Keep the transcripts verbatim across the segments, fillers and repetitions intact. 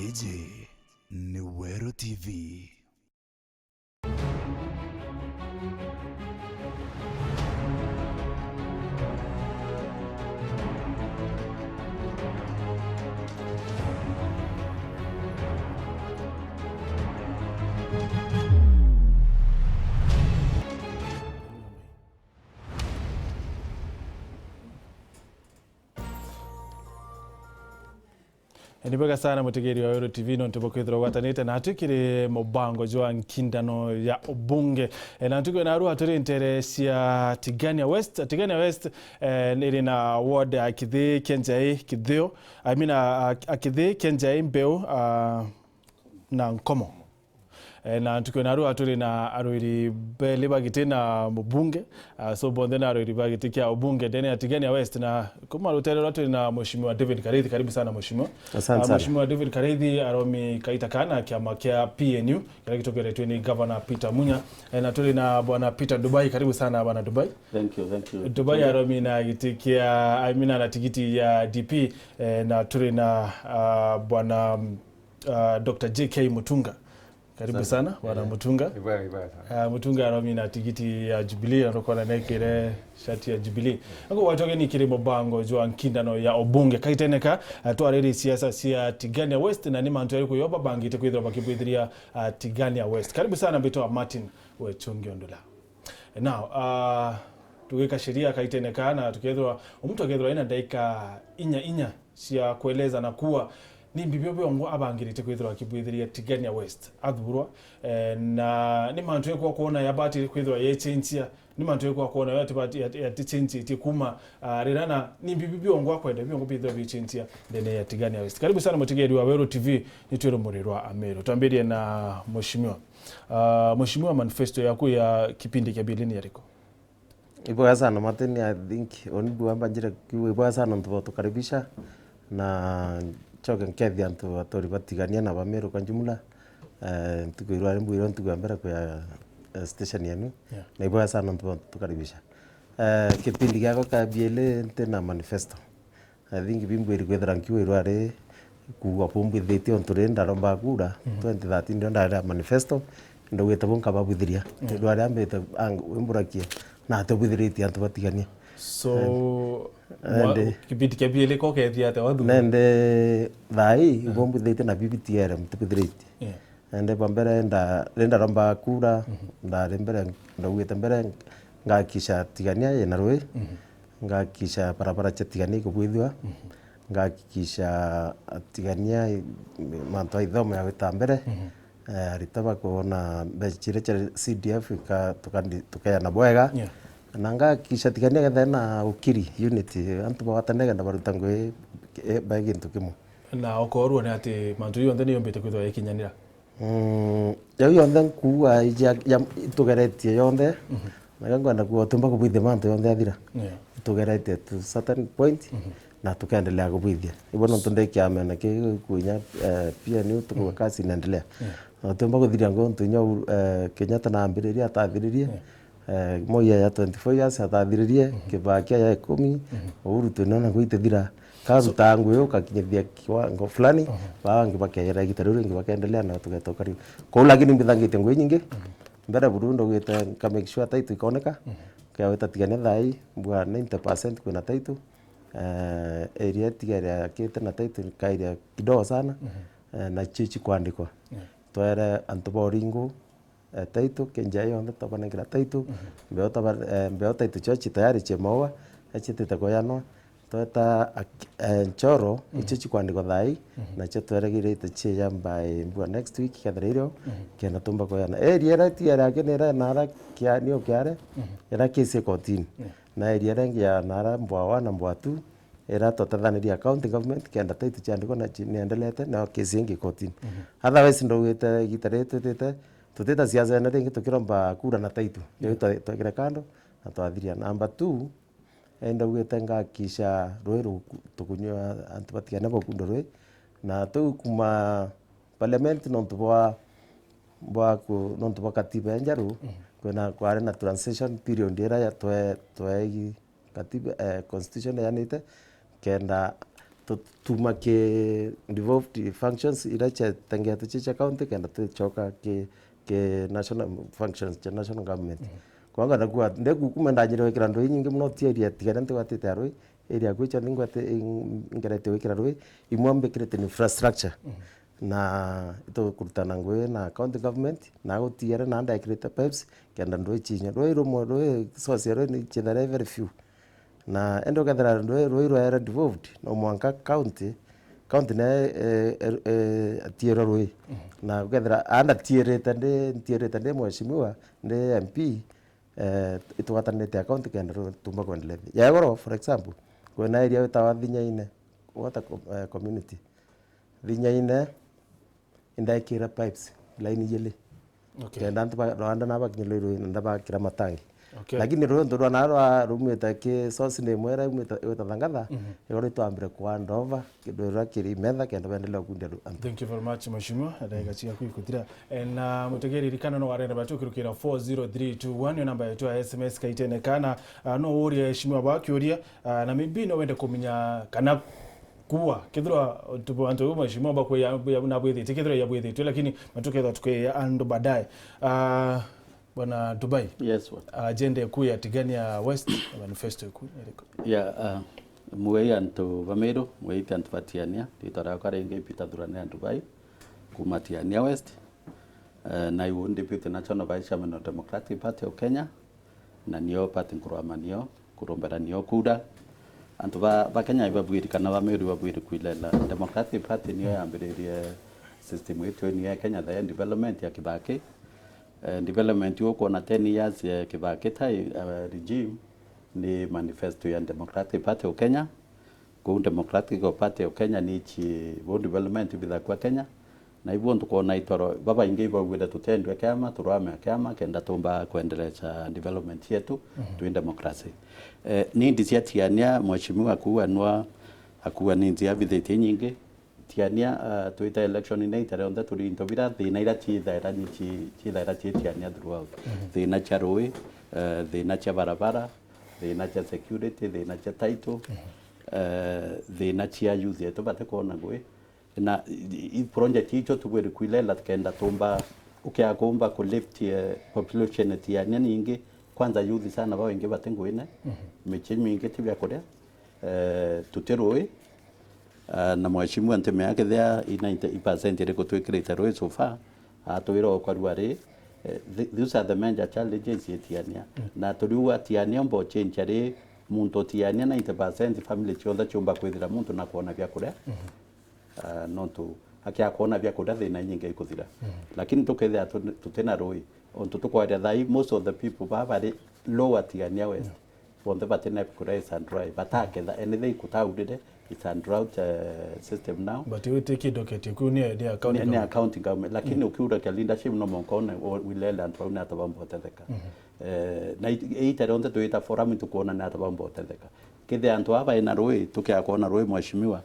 Iji ni Weru T V. Ni bwega sana mutegeri wa Weru T V nontu bwa kwithirwa ugwatanite na twi kiri mubango jwa nkindano ya ubunge. E, na ntuku ya narua turi ntere cia Tigania West. Tigania West, e, iri na ward ya Kithii, Kienjai, Kithio, I mean, a, a, a Kithii, Kienjai, Mbeu, a, na Nkomo. E, na ntuku ya narua turi na arwiri beli ba giti na mubunge, a, so bonthe na arwiri ba giti kia ubunge ndene ya Tigania West, na kuma rutere rwa turi na Mheshimiwa David Karithi. Karibu sana, Mheshimiwa. Asante sana. Mheshimiwa David Karithi aromi kaita kana kiama kia P N U, kiria gitugeretwe ni Governor Peter Munya. E, na turi na Bwana Peter Dubai. Karibu sana, Bwana Dubai. Thank you, thank you. Dubai aromi na giti kia, I mean, na tigiti ya D P, e, na turi na, a, Bwana, a, Doctor J K Mutunga. Karibu sana, Bwana Mutunga. Ibaya, ibaya sana. Ah, Mutunga aromi na tigiti ya Jubilee, na nukona nekire shati ya Jubilee. Nako gwatogeni kiri mubango jwa nkindano ya ubunge. Kaiteneka, ah, twariri siasa cia Tigania West, na ni mantu jariku yo babangite kwithirwa bakibwithiria, ah, Tigania West. Karibu sana, mbitwa Martin Wechungi Ondula. Now, ah, tugika sheria kaiteneka, na tukethirwa, o muntu akethirwa ina ndaika inya inya cia kueleza na kuwa ni mbi bio biongwa abangirite kwithirwa akibwithiria Tigania West athurwa, eh, na ni mantu ekwa kuona yabati kwithirwa yechenjia, ni mantu ekwa kuona yo atibati, yati-, yatichenjitie kuma, ah, rira, na ni mbi bi biongwa akwenda biongwa bithirwa bichenjia ndene ya Tigania West. Karibu sana mutegeri wa Weru T V, ni twi rumuri rwa Ameru. Twambirie na Mheshimiwa. Ah, Mheshimiwa, manifesto yaku ya kipindi kia mbeleni yariko? Ibwega sana, Martin, I think, oni bwamba njira kiuga ibwega sana nontu bwa tukaribisha, na ncoke nkethia antu baturi ba Tigania na ba Meru kwa jumla. Eh, ntuku irwari mbwire ntuku ya mbere kuya, eh, station yenu. Yeah. Na ibwega sana nontu bwa tukaribisha. Eh, kipindi giakwa kia bieli nti na manifesto. I think bimbwiri kwithira nkiuga irwari kuuga bumbwithitie ontu riri ndaromba kura, mhm, twenty thirteen ndio ndarira manifesto, ndaugite bu nkababwithiria. Yeah. Irwari ambite ang-, wimburakie, na atebwithiritie antu ba Tigania. So, eh, mwa-, ende, kipindi kia bieli ko kethia ate wathu? Nende thai, mhm, ibo mbwithitie na B B T L mutibwithiritie. Yeah. Ende bwa mbere nda-, ri ndaromba kura, mhm, ndari mbere, ndaugite mbere ngakisha Tigania yina rui, mhm, ngakisha barabara cia Tigania ikubwithua, mhm, ngakisha Tigania i-, mantu a ithomo ya gwita mbere, mhm, eh, arita bakwona mbeca ciria cia C D F ika-, tukandi-, tukeana bwega. Yeah. Na ngakisha Tigania getha na ukiri, unity, antu bagwatanire na baruta ngui, eh, ba gintu kimwe. Na ukorua ni ati mantu jonthe ni yombite kwithirwa ikinyanira? Mm, jau yonthe nkuuga ija-, ya-, itugeretie yonthe, mhm, na nkwenda kuuga utiumba kubwithia mantu yonthe athira. Yeah. Itugeretie to certain point, mhm, na tukendelea kubwithia. Ibo nontu ndi kiamene ki kuinya, eh, P N U tukuuga, mhm, kazi inaendelea. Yeah. Na utiumba kuthiria ngu ntu inya, eh, Kenyatta na ambiriria atathiririe. Yeah. Eh, Moi ya twenty-four years atathiririe, mhm, Kibaki ya ikumi, mhm, Uhuru twinona gwitithira. Karuta ngui ukakinyithia kiwango fulani, mhm, baa bangi bakeyera igita riu ringi bakendelea na tugeta ukari. Kou lakini mbithangitie ngui nyingi. Mhm. Mbere buru ndugite nka make sure title ikoneka. Mhm. Kewita Tigania thai, mbua ninety percent kwina title. Eh, area etiga area yakite na title ka area kidogo sana. Mhm. Eh, na cio cikwandikwa. Yeah. Twere antu ba Oringo, eh, title, Kenjai yonthe twabanengera title, mhm, mbeo taba-, eh, mbeo title cio ci tayari cie maua, ecietite kuyanwa. Tweta ak-, eh, nchoro, mhm, icio cikwandikwa thai, mhm, nacio tweregirite cie ya by mbua next week, kethira irio, mhm, kenda tumba kuyana. Area ira itiere aki ni ira nara kia-, nio kiare, mhm, ira kisi kotini. Yeah. Na area ira ingi ya nara mbua one na mbua two, ira twatethaniria county government, kenda title ciandikwa na ci-, niendelete, nayo kisi ingi kotini. Mhm. Otherwise, ndaugite igita riri twitite, tutita siasa ene ringi tukiromba kura na title. Riu, yeah, twa-, twekire kando na twathiria. Number two, eh, ndaugite ngakisha rui ru-, tukunyua antu batigane bakundo rui. Na tuu kuma parliament nontu bwa, bwa ku-, nontu bwa katiba enjeru, mhm, kwina, kwari na transition period ira ya twe-, twegi katiba, eh, constitution yanite, kenda tutuma ki devolved functions iria ciatengeetwe cia county kenda tucoka ki, ki national functions cia national government. Mhm. Kwanga nakuwa ndekukuma ndanyire gwikira ndui nyingi muno ti area tigana ntigwatite ya rui, area kwicha ningwate ngerete gwikira rui, imwe mbikirite infrastructure. Mhm. Na itukurutana ngui na county government, na gutiere na ndekirite pipes, kenda ndui chinya. Rui rumwe, rui source ya rui ni chithare very few. Na ende ukethira rui, rui rwaere devolved, no mwanka county, county ne, eh, eh, eh, atiirwa rui. Mhm. Na ukethira anda tiirite ndi, ntiirite ndi mheshimiwa, ndi M P, eh, itugwatanirite account kenda ru-, tumba kwendelea. Ya igoro, for example, kwina area witawa Thinyaine, what a co-, eh, community. Thinyaine, indekira pipes, line igiri. Okay. Kenda antu ba Rwanda na bakinyirwe rui na ndabakira matangi. Okay. Lakini rui ntu rwa na rwa rumite ki source ni imwe ira imwita, igwita Thangatha, mhm, igoro itwambire ku hand over, kindu ira kiri metha, kenda bendelea kundia ru-, antu. Thank you very much, Mheshimiwa. Ndagika ciaku ikutira. Eh, na mutegeri ririkana no warenda batu ukirukira four zero three two one, yo namba yetu ya S M S kaitene kana, ah, no urie Mheshimiwa ba kiuria, ah, na maybe no wende kumenya kana kuwa, kethirwa tu-, antu bau Mheshimiwa bakwiya, ya, na bwithitwe, kethirwa ya bwithitwe, lakini matukethwa tukwiya andu baadaye. Ah, Bwana Dubai. Yes, what? Agenda eku ya Tigania West, manifesto eku ni iriku? Yeah, uh, mwei antu ba Meru, mwei antu ba Tigania, ritwa riakwa ringi Peter Thurania Dubai, kuma Tigania West. Eh, na iu ndi Deputy National Vice Chairman of Democratic Party of Kenya, na nio party nkurama nio, kurumbira nio kura. Antu ba, ba Kenya ibabwiri kana ba Meru ibabwiri kwilela. Democratic Party nio yambiririe system itu ni ya Kenya, the development ya Kibaki. Eh, development ukwona ten years ya Kibaki tai, eh, regime ni manifesto ya Democratic Party of Kenya. Kuu Democratic Party of Kenya ni chi bo development bithakua Kenya. Na ibuo ntukwona itoro, babaingi ibauire tutendwe kiama, turame kiama, kenda tumba kwendelesha development yetu, mhm, twi democracy. Eh, ni ndi cia Tigania, mheshimiwa akuwa nwa, akuwa ni nzia bithitie nyingi. Tigania, ah, twita election ni itare onthe turi into bira, thina ira chithaira ni chi-, chithaira chi Tigania throughout. Mhm. Thina cia rui, eh, thina cia barabara, thina cia security, thina cia title, mhm, eh, thina cia youth yetu batikwona ngui. Na i, i project icio tubwiri kwilela kenda tumba, ukia kumba ku lift, eh, population Tigania ningi, kwanza youth sana babaingi bati nguine, mhm, michi mingi ti bia kuria, eh, tuti rui, eh, na mheshimiwa ntimea kethia i ninety percent iriku twikirite rui so far, atwira okwarua ri, eh, th-, those are the major challenges i Tigania. Mm. Na turiuga Tigania umba uchencha ri, muntu Tigania ninety percent family cionthe ciumba kwithira muntu na kwona bia kuria. Mhm. Ah, nontu akiakwona bia kuria thina inyingi ikuthira. Mhm. Lakini tukethira tu-, tutina rui, ontu tukwaria thai, most of the people baa bari lower Tigania West, mhm, bonthe batina kuria is and dry, bataketha, anything kutaurire, is and drought, eh, system now. But you take it, okay, ti kuu ni, ni account ni, ni government. Account government, lakini, mm, ukiura kia leadership no monka one, o-, wilele antu au ni ata bamba utetheka. Mhm. Eh, na it-, iita rionthe twita forum tukwona ni ata bamba utetheka. Kethira antu aba baina rui, tukiakwona rui mheshimiwa,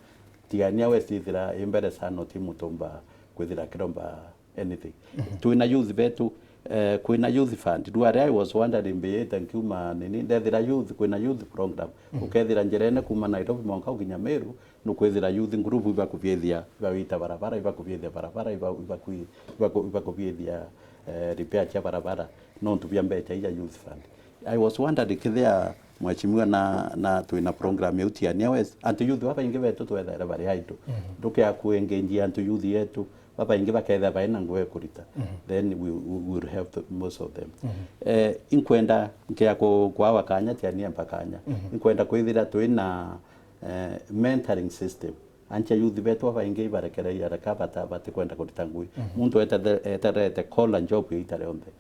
Tigania West ithira i mbere sana, uti mutumba kwithira kiromba anything. Mhm. Twina youth betu, eh, kwina youth fund. Rware I was wondering, mbiyite nkiuma nini, ndethira youth, kwina youth program. Mhm. Ukethira njirene kuma Nairobi mwanka ukinya Meru, nukwithira youth group ibakubiethia, ibawita barabara, ibakubiethia barabara, iba-, ibakui-, ibaku-, ibakubiethia, eh, repair cia barabara, nontu bia mbecha ija youth fund. I was wondering kethia mheshimiwa na, na twina program ya Tigania West, antu youth babaingi betu twethaira bari idle. Mhm. Ndukia kuengage antu youth yetu, babaingi bakethia baina ngugi kurita. Mhm. Then we, we will help the, most of them. Mhm. Eh, inkwenda nkia ku-, kwawa kanya, Tigania mpa kanya. Mhm. Inkwenda kwithira twina, eh, mentoring system. Ancha youth betu babaingi ibarekereire reka bata-, batikwenda kurita ngugi. Mhm. Muntu etete-, eterete kola job ya ita rionthe.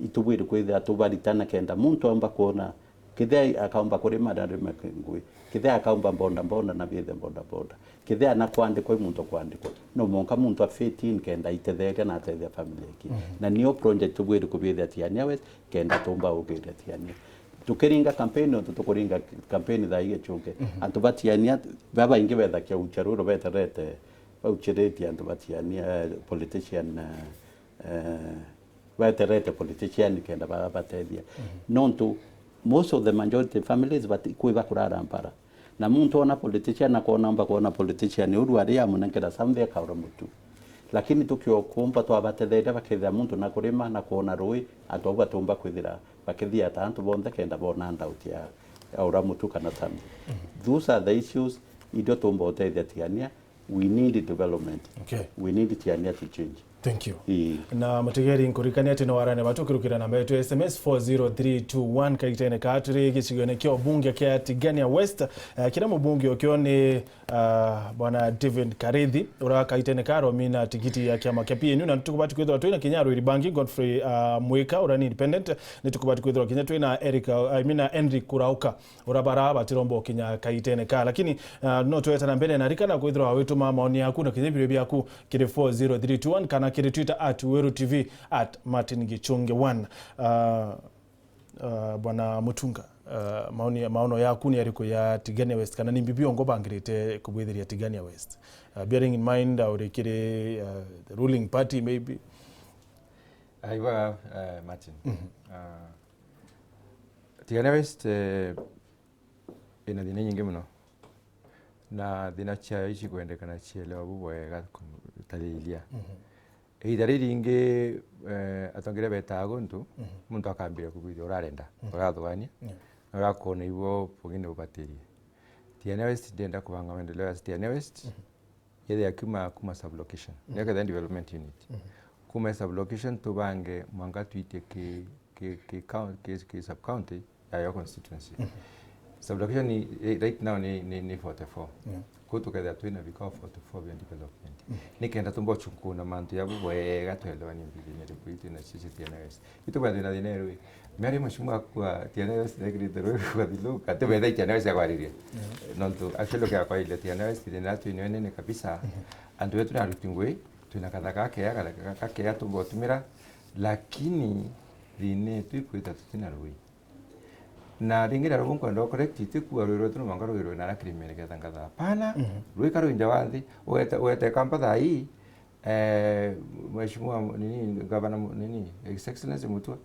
Itubwiri kwithira tubaritana kenda muntu aumba kwona, kethia akaumba kurima na arime ngugi, kethia akaumba boda boda na biethe boda boda, kethia na kwandikwa i muntu kwandikwa. No mwanka muntu a fit in kenda aitetheria na atethia family yake. Mhm. Na nio project tubwiri kubiethia Tigania West, kenda tumba ukiria Tigania. Tukiringa campaign, ontu tukuringa campaign thaa ii gichuki. Mhm. Antu ba Tigania babaingi bethakia ucha ruru beterete, bauchiritie antu ba Tigania, eh, politician, eh, eh, beterete politician kenda ba-, batethia. Mhm. Nontu most of the majority families bati-, kwi bakurara mpara. Na muntu ona politician akoona amba kwona politician uru ari amunenkera something akaura mutu. Lakini tukiokumba twabatetheria bakethira muntu na kurima na kwona rui, antu au batumba kwithira bakithia ta antu bonthe kenda bona handout ya, ya ura mutu kana something. Those are the issues irio tumba utethia Tigania. We need development. Okay. We need Tigania to change. Thank you. Ii. Na mutegeri, nkurikania ati no warane batu ukirukira namba yetu ya S M S four zero three two one, kagitene ka turi gicigoene kia ubunge kia Tigania West. Eh, kira mubunge ukio ni, ah, bwana David Karithi, ura kagitene ka aromina tigiti ya kiama kia P N U, na nitukubatia kwithirwa twina kinya arwiri bangi, Godfrey, ah, Mwika, ura ni independent, nitukubatia kwithirwa kinya twina Eric, ah, I mean, ah, Henry Kurauka, ura bara batiromba ukinya kagitene ka. Lakini, ah, no tweta na mbere na rikana kwithirwa wituma maoni yaku na kinya birio biaku kiri four zero three two one kana kiri Twitter at Weru T V, at Martin Gichunge one. Ah, ah, Bwana Mutunga, ah, maoni, maono yaku ni ariku ya Tigania West, kana ni mbi biongo bangirite kubwithiria Tigania West? Ah, bearing in mind, ah, uri kiri, ah, the ruling party maybe. Aiwa, eh, Martin. Mhm. Ah, Tigania West, eh, ina thina inyingi muno. Na thina ciayo ici kwendekana cielewa bubwega kutariria. Mhm. Ihinda riringi, eh, atongeria betaa guntu, mhm, muntu akambira kubwithia urarenda, mhm, urathugania, yeah, na urakona ibo pengine ubatirie. Tigania West ndenda kubanga maendeleo ya Tigania West. Mhm. Yethia kuma, kuma sub-location. Mhm. Nekethia development unit. Mhm. Kuma sub-location tubange mwanka twitie ki, ki, ki coun-, ki, ki sub-county ya yo constituency. Mhm. Sub-location ni, eh, right now ni, ni, ni forty-four. Yeah. Kuu tukethia twina bikao forty-four bia development. Mhm. Nikenda tumba uchunkuna mantu ya bubwega twelewa ni mbithi ni ribu itwina cicio Tigania West. Itu bwa thina thina rui. Miari mheshimiwa akua Tigania West nekirite rui kwa thilu, ati betha Tigania West akwariria. Yeah. Nontu actually kia kwa ile Tigania West thina tu ni nene kabisa. Mhm. Antu betu na aruti ngui, twina kathaka kea, kathaka kea tumba utumira, lakini thina tu ikwita tutina rui. Na ringi na rubu nkwenda correct, ti kuwa rui rwetu no mwanka rui rwina arakiri mere ketha ngatha. Hapana, mhm, rui ka rui nja wa nthi, ugete, ugete Kampa thaa ii, eh, Mheshimiwa mu-, nini, Gavana mu-, nini, His Excellency Mutua,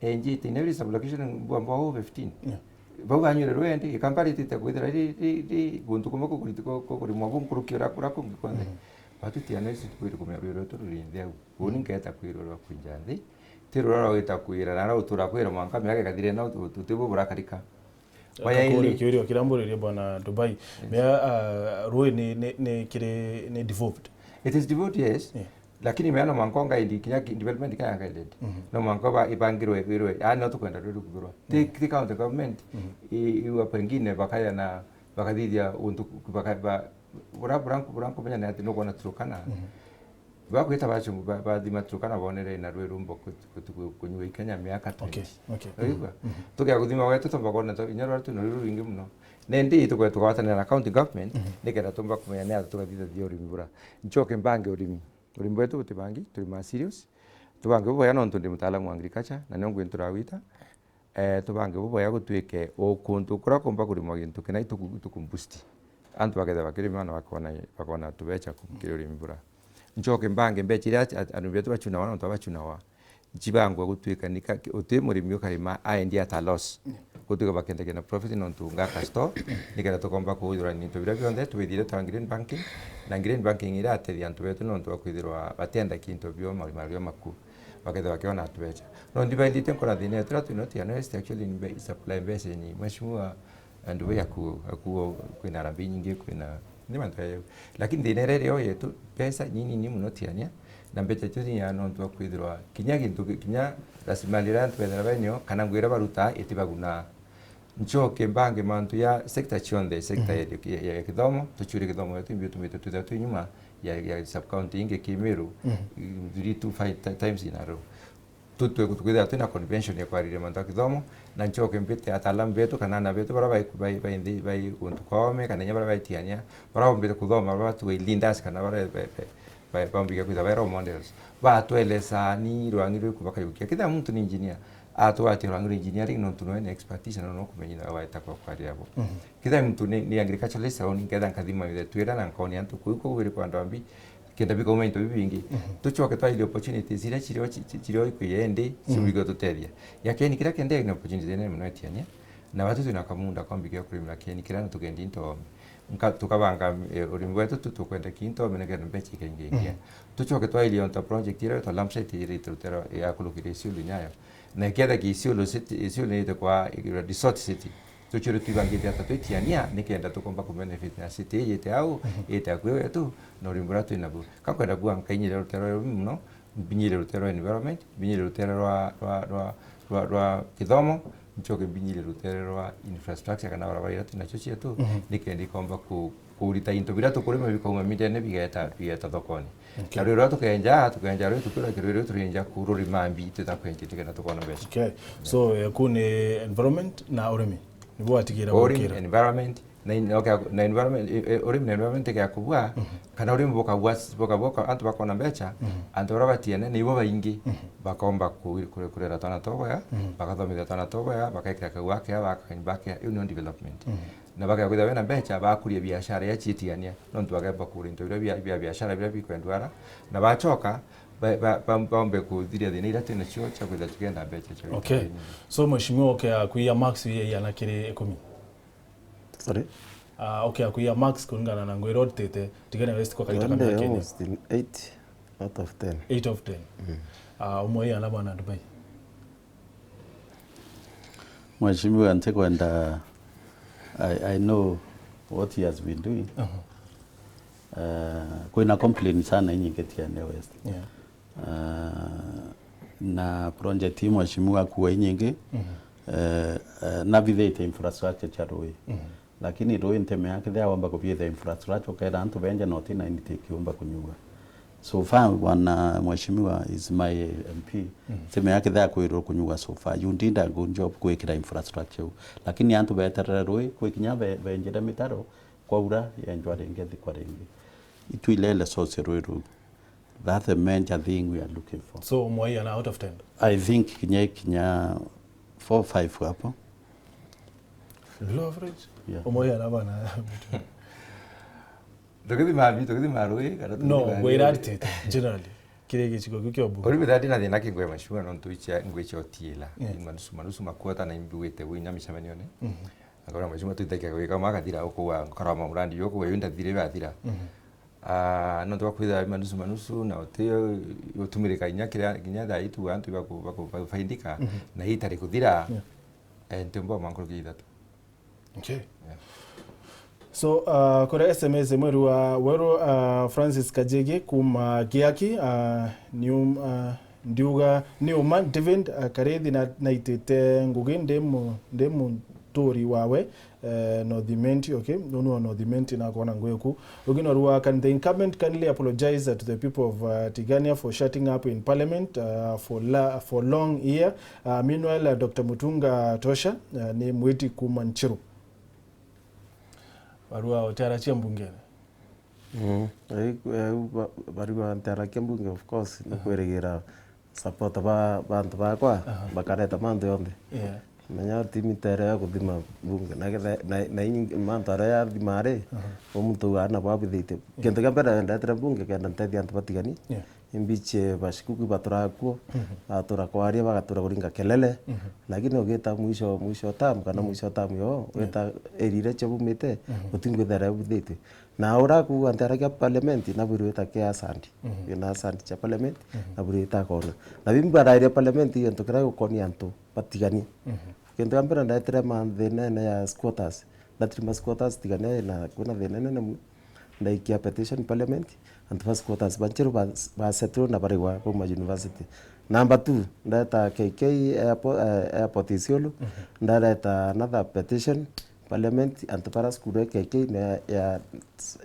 enjite in every sub-location mbua mbua fifteen. Yeah. Bau banywire rwendi, Kampala itite kwithira ri, ri, ri, guntu kumwe kukuriti ku-, kukurimwa bu nkuruki ura, ura kungi kwanthe. Mhm. Batu Tigania West tukwiri kumenya rwiro rwetu ruri nthi au. Uni, mhm, nketa kwirwa rwa kwinja nthi, ti rura rwa gwita kwira, na rwa gutura kwira mwanka miaka ikathira na utu-, utu-, utibu burakarika. Maya. Kakuri ili kiuria kiria mburirie bwana Dubai. Yes. Mea, ah, rui ni, ni, ni kiri, ni developed? It is developed, yes. Yeah. Lakini mea no mwanka ngaindi kinya ki-, development kaya guided. Mhm. No mwanka ba ibangirwe, irwe, yani no tukwenda ruri kubirwa. Ti, yeah, ti county government, mhm, i, iwa pengine bakaya na, bakathithia untu, baka-, ba-, bura, bura, bura nkumenya ni ati nukwona Turkana. Mhm. Bakwita bacu-, ba-, bathima Turkana bonere na rwi rumbo ku-, ku-, ku-, kunyua Kenya miaka twenty. Okay, okay. Urigua? Mhm. Tukia kuthima gwetu tumba kwona to-, inya rwa twina rwi rwingi muno. Nendi tukwe tukwatanira na county government, mhm, nikenda tumba kumenya ni ata tugathithia urimi bura. Nchoke mbange urimi. Urimi bwetu butibangi, turi ma serious. Tubange bubwega nontu ndi mutaalamu wa agriculture, na nio ngwintura wita. Eh, tubange bubwega gutwike o kuntu kuria kumba kurimwa gintu kina ituku-, ituku boost. Antu bakethira bakirima na bakona, bakona tubecha ku-, kiri urimi bura. Nchoke mbange mbecha iria a-, a-, arimi betu bachunawa, nontu bachunawa, nchibangwe gutwika nika ki-, uti murimi ukarima aendia at a loss. Gutwika bakendagia na profit nontu ngaka store, nikenda tukomba kuithirwa into biria bionthe tubithire ta green banking, na green banking iratethia antu betu nontu bakwithirwa batienda kintu bio mauri mario maku. Bakethirwa bakiona tubecha. No ndibaindite nkona thina yetu, turia twina Tigania West actually ni mbe-, supply mbeca ni mheshimiwa, andu be aku, aku kwina harambee nyingi, kwina, ni mantu ya yau. Lakini thina iria iri yo yetu, mbeca ni nini muno Tigania, na mbeca icio ni ya nontu wa kwithirwa kinya gintu ki-, kinya rasilimali iria antu bethira benio, kana nguo iria barutaa, itibaguna. Nchoke mbange mantu ya sector cionthe, sector ya, ya, ya kithomo, tuchiurie kithomo yetu, imbio tumite twithira twi nyuma ya, ya sub county ingi Kimiru, three to five ti-, times in a row. Tu-, tu-, tukwithira twina convention ya kwariria mantu ya kithomo, na nchoke mbite ataalamu betu, kana ana betu, bara bai, bai, bai nthi, bai guntu kwome, kana inya bara bai Tigania, bara bombite kuthoma, bara batuwe leaders, kana bara bai, bai, bai, bambike kwithira bai role models. Batwelesa ni rwangi rwiku bakayukia. Kithira muntu ni engineer, atugwatia rwangi rwa engineering nontu noe ni expertise na no kumenya na weta kwa kwaria bo. Kithira muntu ni, ni agriculturalist, au ni nketha nkathima mithe twira na nkonia antu kuu kuu iri kwa andu ambi, kenda bikauma into bibingi. Tuchoke twaile opportunities iria chirio chi-, chi-, chirio ikwiye ndi, ciubigwe tutethia. Ya keni kiria kende ni opportunity nene muno Tigania. Na batu twina kamunda kombi gia kurimira kieni kiria na tukendi into ome. Nka-, tukabanga, eh, urimi bwetu tu-, tukwenda ki into ome nikenda mbeca ikaingia ingia. Mhm. Tucoke twairie onto project iria yetwa Lampsite irite rutero ya kurukira Isiolo nyayo. Na ikethia ki Isiolo city, Isiolo nite kwa, eh, resort city. Tucwire twibangite ata twitiania nikenda tukomba ku benefit na city ii yite au, Mhm. yite akui wetu, na urimi buria twina bu. Ka nkwenda kuuga nkainyire rutero ruru muno, mbinyire rutere rwa environment, mbinyire rutere rwa, rwa, rwa, rwa, rwa kithomo, ncoke mbinyire rutere rwa infrastructure kana barabara iria twinacio cietu, Mhm. nikendi ikomba ku-, kurita into biria tukurima bikauma mindene bigeta, bigeta thokoni. Okay. Na rwiri ruria tukenja, tukenja rwiri tukwira kirwiri ruria turinja ku rurima mbi twita kwenja nikenda tukona mbeca. Okay. So, eh, ku ni environment na urimi? Nibo watigira Urimi, gukira? Environment, na in-, okay, na environment, eh, eh, urimi na environment igakubua, Mhm. kana urimi bukabua, buka-, buka-, antu bakona mbeca, Mhm. antu baria batiene nibo baingi, Mhm. bakomba ku-, kure-, kurera twana tobwega, Mhm. bakathomithia twana tobwega, bakekira kagua kea, bakanyumba kea, iu niyo development. Mhm. Na bakea kwithirwa bena mbeca, bakuria biashara iria ciitiania, nontu bakemba kugura into biria bia, bia biashara biria bikwendwa ara, na bacoka, ba, ba, ba, baombe kuthiria thina iria twinacio cia kwithirwa tukenda mbeca cia Okay. So, mheshimiwa, okay, akwiya marks ya iana kiri ikumi? Sorry? Ah, okay, akwiya marks kuringana na ngwira utite, Tigania West kwa kaita Tonde kamera kene. Almost in eight out of ten. Eight of ten. Mm. Ah, umwe iana bwana Dubai. Mheshimiwa, ntikwenda, I, I know what he has been doing. Uh-huh. Uh, kwina complain sana inyingi Tigania West. Yeah. Ah, na project ii mheshimiwa akua inyingi, Mhm. eh, eh, nabithite infrastructure cia rui. Mhm. Lakini rui ntemea kethia wamba kubiitha infrastructure, ukera antu benja na utina intake umba kunyua. So far, bwana mheshimiwa is my M P, Mhm. ntemea kethia kwirwo kunyua so far. You did a good job kwikira infrastructure u. Lakini antu beterere rui, kwikinya be-, benjire mitaro, kwaura, yenjwa ringi, thikwa ringi. Itwilele source rui ruu. That's the major thing we are looking for. So, umwe iana out of ten? I think kinya, kinya four, five hapo. Low average? Yeah. Umwe iana bana. Tukithima mbi, tukithima rui, kana No, tukithima ngwira rui. Atite, generally. Kiri gicigo kiu kia Ubungo. Uri bithati na thina kingwe mashua, nontu icia, ngwicia utiila. Yes. Manusu, manusu makuota na imbi wite winya micemenione. Mhm. Akora mashua tuithakia gwika makathira ukua, nkora maurandi yo kuwa yunda thire bathira. Mhm. Ah, nontu bwa kwithira manusu manusu na uti utumirika inya kiria, kinya thaa itu antu baku-, baku-, bakufaidika, Mhm. na itari kuthira, Yeah. eh, nti mboma nkuruki ithatu. Okay. Yeah. So, uh, kuri S M S imwe rua weru, uh, Francis Kajege kuma Giaki, uh, ni um-, uh, ndiuga ni uma David, uh, Karithi na, naitite ngugi ndi mu-, ndi munturi wawe, eh, North Imenti, okay? Nunu wa North Imenti na kona ngweku. Ugino rua, can the incumbent kindly apologize to the people of, uh, Tigania for shutting up in parliament, uh, for la-, for long here? Uh, meanwhile, uh, Doctor Mutunga Tosha, uh, ni mwiti kuma Nchiru. Barua utiaracia mbungene. Mm. Ai, eh, ba-, barua ntiaracia mbunge, of course, ni Aha. kwirigira support ba, bantu bakwa, Aha. bakareta mantu yonthe. Yeah. Menya timu tere ya kuthima mbunge. Na kethe-, na, na inyi mantu aria yathima ari, Aha. o muntu uga na bwabithitie. Yeah. Kintu kia mbere ndetere mbunge kenda ntethia antu batigani. Yeah. Imbiche bashikuku batura kuo, Mhm. batura kwaria, bagatura kuringa kelele. Mhm. Lakini ugita mwisho, mwisho wa term, kana Mhm. mwisho wa term yo, Yeah. wita area iria cia bumite, Mhm. utingwithera bubithitie. Na ura kuuga ntiaragia parliament, na bwirwita kia sandi. Mhm. Wina sandi cia parliament, Mhm. na bwirwita kona. Na bimba rairia parliament, iyo ntu kiria gukonia antu batigania. Mhm. Kintu kia mbere ndaetire ma thinene ya squatters. Ndatirima squatters tigania na kwina thina nene muno. Ndaikia petition parliament, antu ba squatters ba Nchiru ba, ba settle na barigwa bauma university. Number two, ndeta K K airpo-, eh, airport Isiolo, Mhm. ndareta another petition parliament, antu bara school ya K K na ya, ya,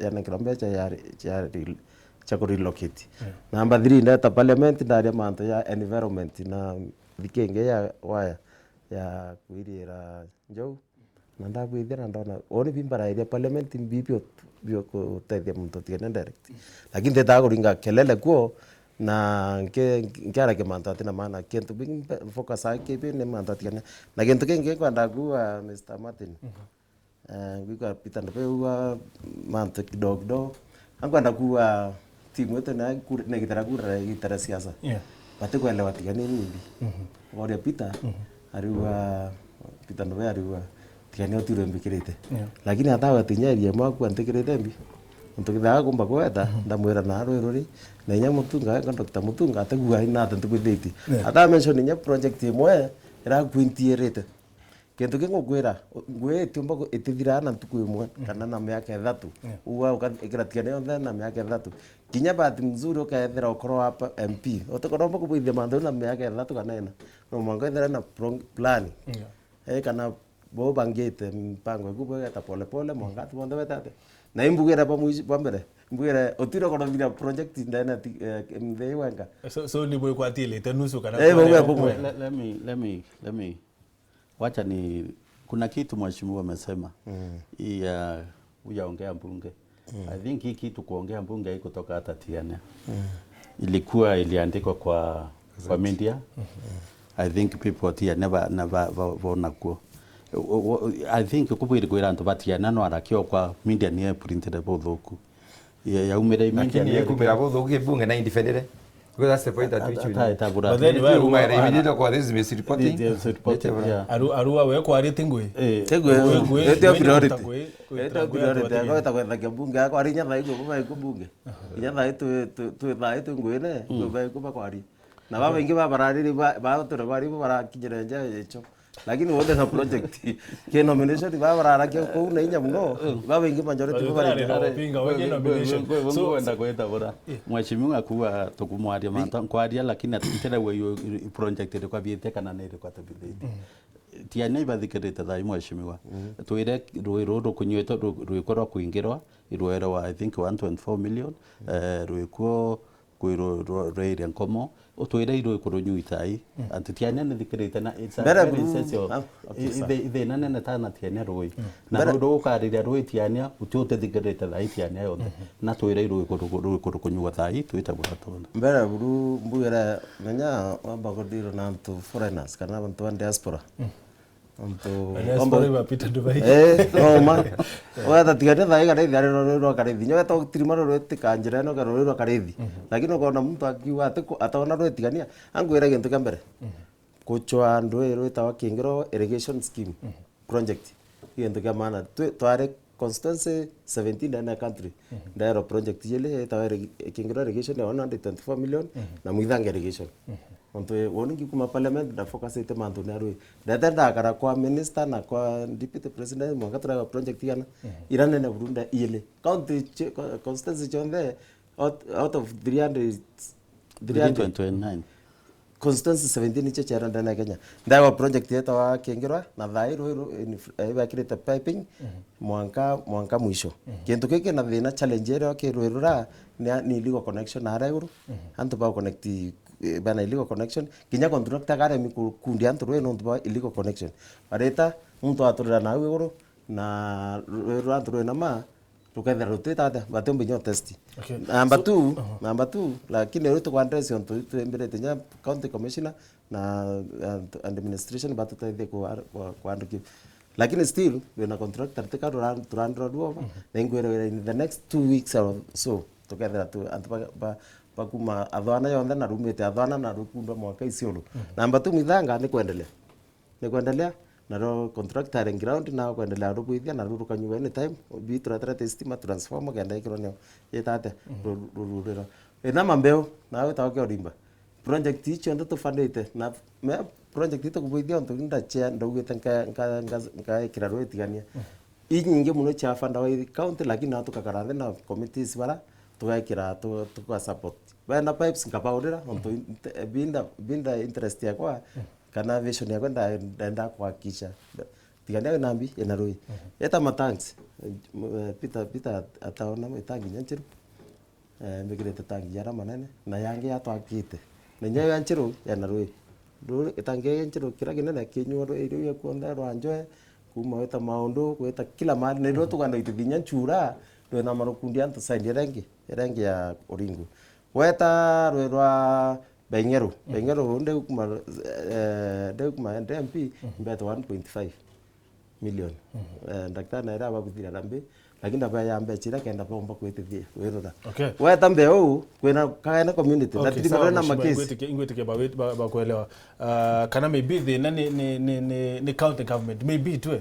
yanenkerwa mbeca ya, ya re-, cia ku relocate. Yeah. Number three, ndeta parliament, ndaria mantu ya environment na thiki ingi ya waya ya kwirira njou. Na ndabwithira ndona, uni bimbarairia parliament mbi bio, bio kutethia muntu atigane direct. Lakini ndetaga kuringa kelele kuo, na nke-, nkiaragia mantu atina maana. Kintu bingi mbe-, focus aa kibi ni mantu atigane. Na kintu kingi nkwenda kuuga, Mister Martin, Mhm. eh, ngwigua Peter Ndube auga mantu kidogo kidogo. Ankwenda kuuga timu yetu na kura, na gitara kura, gitara siasa. Yeah. Batikwelewa tigani ni mbi. Mhm. Ngoria Peter, Mhm. ariuga, Peter Ndube ariuga, Kenya utiro mbikirite. Yeah. Lakini hata watinya area mwaku antikirite mbi. Muntu kithaga kumba kweta, ndamwira na rwi ruri, na inya Mutunga, eka Doctor Mutunga, ategua ina ata ntukwithitie. Yeah. Ata mention inya project imwe, ira kwintiirite. Kintu ki ngukwira, ngui itiumba ku-, itithiraa na ntuku imwe, kana na miaka ithatu. Yeah. Uga uka-, ikira tigania yonthe na miaka ithatu. Kinya bahati mzuri ukethira ukoro wa pa-, M P. Utikoromba kubwithia mantu na miaka ithatu kana ina. No mwanka ithira na prong-, plan. Yeah. Eh, kana bo bangite mpango iku bwegeta pole pole, mwanka ati bonthe betate. Na imbugire bwa mwici, bwa mbere. Imbugire utire korothira project ndene ti, eh, mthei wenka. So, so ni bwikwa atilite nusu kana Eh, kwa bauga leo bumwe. kwe- Let, let me, let me, let me. Wacha ni, kuna kitu mheshimiwa amesema. Mm. Hii ya, huyu aongea mbunge. Mm. I think hii kitu kuongea mbunge haikutoka hata T N A. Mm. Ilikuwa iliandikwa kwa, kwa media. Mm. I think people T N A ba, na ba, ba, baona kuo. O, o, I think kubwiri kwira antu ba T N A no arakio kwa media ni printire buthuku. Ya, yaumire media Lakini ni ikumira buthuku kibunge na indifendere. Because that's the point that which we Ata, need. ata, bura. But then Lakini we- umaere we- immediately kwa this misreporting. This misreporting, Nature yeah. Aru-, arua we kwarite ngui. Eh. Tegwe, Ngui, ngui, ete ngui priority. ta ngui, ngui Ete ta ngui priority. atwathikire. Ako eta kwethagia bunge yako, ari nya thaigo, baba iko bunge. Inya thai tu, tu, tu, thai tu ngui ne, Mm. baba iko bakwari. Na baba ingi babarariri, ba, ba tore bari bo barakinyire nja echo. Lakini wonde na project, ke nomination, baba bararakia kou na inya muno, baba ingi majority bo Baba bararira. Pinga, we ke nomination. Kwe, kwe, So, ngwenda kweta bora. Eh. Mheshimiwa kuwa tukumwaria mantu, nkwaria, lakini ati-, nterewe yo project iri kwa biete kana ni iri kwa tubithite. Mm. Tiania ibathikirite thai, mheshimiwa. Mm. Twire rui ruru rukunyuite ru-, rwikorwa kwingirwa, irwere wa, I think, one twenty-four million, eh, rwikuo kwi ru-, ru-, rwire nkomo, utwire irwiku runyuite ai. Mm. Antu Tiania nithikirite na it's a Mbere very buru-, essential. Ah, okay, I-, sawa. Ithe-, ithina nene tana Tiania rui. Mm. Na Mbere- ru-, rukariria rui Tiania, uti utithikirite thai Tiania yonthe. Mm-hmm. Na twire irwiku ru-, rwiku rukunyua thai, twite buratona. Mbere buru mbugire, menya wamba kuthirwa na antu foreigners, kana antu ba diaspora. Mm. Antu Na diaspora omba- ibapita Dubai. Eh, no ma. Weta tigania thai kana ithari rori rwa karithi. Nyo weta utirima rori tika njira ino ka rori rwa karithi. Mhm. Lakini ukona muntu akiuga ati ku-, ataona rwi tigania, angwira gintu kia mbere. Mhm. Kuchwa ndwi rwitawa Kingiro Irrigation Scheme. Mhm. Project. Gintu kia maana. Twi-, twari constituency seventeen ndene ya country. Mhm. Ndaero project yele itawa irrig-, Kingiro Irrigation ya one hundred twenty-four million Mhm. na Muithanga Irrigation. Mhm. Ontu woni ngikuma parliament na focus ite mantu na rwi. Ndete ndakara kwa minister na kwa deputy president mwanka turega project igana. Mhm. Ira nene buru nda iele. County chi-, co-, constituency chonde out, out of three hundred, three hundred. Three twenty-nine. Constituency seventeen icho chiara ndene ya Kenya. Ndawa project yetawa Kingirwa na thai rwi ru-, inf-, eh, ibakirite piping Mhm. mwanka, mwanka mwisho. Mhm. Kintu kiki na thina challenge ere ki rwi rura ni, ni illegal connection na ara iguru. Mhm. Antu ba connect, eh, bana illegal connection. Kinya contractor karemi ku-, kundi antu rwi nontu ba illegal connection. Bareta muntu aturira na au iguru na rwi rura antu rwi na ma, rukethira rutita atia, batiumba inya test. Okay. Number So, two, uh-huh. number two, lakini riu tukwa address ontu twembirite nya county commissioner na, uh, administration batutethie ku, ku, ku handle ki-, lakini still wina contractor tika tura-, turandira ruo, Mhm. na ingwira wira in the next two weeks or so, tukethira tu, antu ba, ba, bakuma athwana yonthe na rumite athwana na rukundwa mwaka Isiolo. Mhm. Number two, Muithanga ni kwendelea. Ni kwendelea, naro contractor ari ground na kwendelea rubwithia, na ru rukanyua anytime, bi tureterete stima transformer kenda ikirwa nio itate, Mhm. ru-, ru-, ruriro. Ina mambeu, na witawa kia urimba. Project icio nthe tufandite, na me project itukubwithia ontu ndachea, ndaugite nka-, nka-, nka-, nkaikira rwitigania. Mhm. Inyingi muno cia fund wa county, lakini na tukakara nthi na committees bara, tugekira, tu-, tuga support. Benda pipes nkabaurira, ontu Mhm. inte-, binda, binda interest yakwa, Mhm. kana vision yakwa nda-, ndenda kuhakikisha. Tigania na mbi ina rui. Mhm. Eta matanks, eh, Peter, Peter ataona itangi nya nchiru. Eh, mbikirite tangi jara manene, na yangi yatwakite. Na inya ya nchiru ena rui. Rui, itangi ya nchiru kira kinene kinyua rui, rui kuonthe rwa njoe, kuma weta maundu, gwita kila mahali. Na rui tuganda itithinya nchura, rwina marukundi antu side iria ingi, iria ingi ya Uringu. Weta rui rwa Baing'eru. Mhm. Baing'eru, ndeu kuma, eh, ndeu kuma N D M P, Mhm. mbete one point five million. Mhm. Eh, daktari naira ababuthira na mbi, lakini ndabaya mbecha iria kenda baumba kwitithia, wirura. Okay. Weta mbeu, kwina kagene community, na Okay, tiri sawa, marwe na mheshimiwa, makesi. Ingwitikia, ingwitikia ba, ba, ba kuelewa. Ah, kana maybe thina ni, ni, ni, ni, ni county government, maybe twe.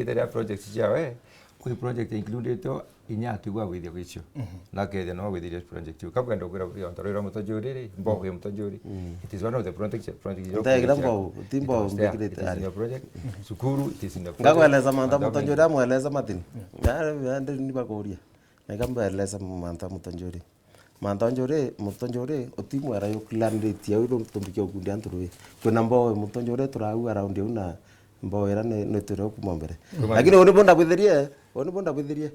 Itiite ria project ciawe, kwi project included inya atigwa gwithia gwicio. Na kethia no gwithiria project iu. Kabwenda kwira buri onto rwira mutonjuri ri, mbogo ya mutonjuri. It is one of the project, project. Ntagira mbogo, ti mbogo mbikirite ari. It is in your project. Cukuru, it is in your project. Ngagweleza mantha mutonjuri amweleza Martin. Nari ni bakuria. Na iga mbaeleza mantu a mutonjuri. Mantu a njuri, mutonjuri, utimwera yukulanditie au nontu mbikia ukundia antu rui. Kwina mboo mutonjuri turau around au na mboo ira ni, ni turi kuma mbere. Kuma Lakini mbere. Uni bunda bwithirie, uni bunda bwithirie.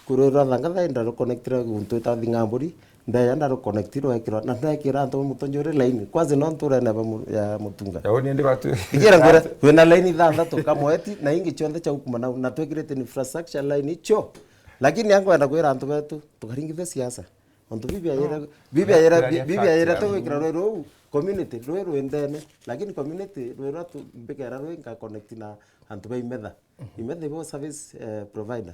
Kurura thangatha nda ruconnectire guntu ita thing'amburi, ndeya nda ruconnectire wekirwa, na ndekira antu mutonjuri line. Kwanza no nturene ba mu-, ya mutunga. Ya uni ndi batu. Igira ngwira, wina line ithanthatu kamweti, na ingi cionthe cha ukuma nau, na twikirite infrastructure line icio. Lakini ankwenda kwira antu betu, tukaringithe siasa. Ontu bibi ayira, bibi ayira, bibi ayira tu gwikira rwi ruu community, rwi rwi ndene, lakini community rwi rwa tu mbikera rwi nka connect na antu ba imetha. Imetha ibo service, eh, provider.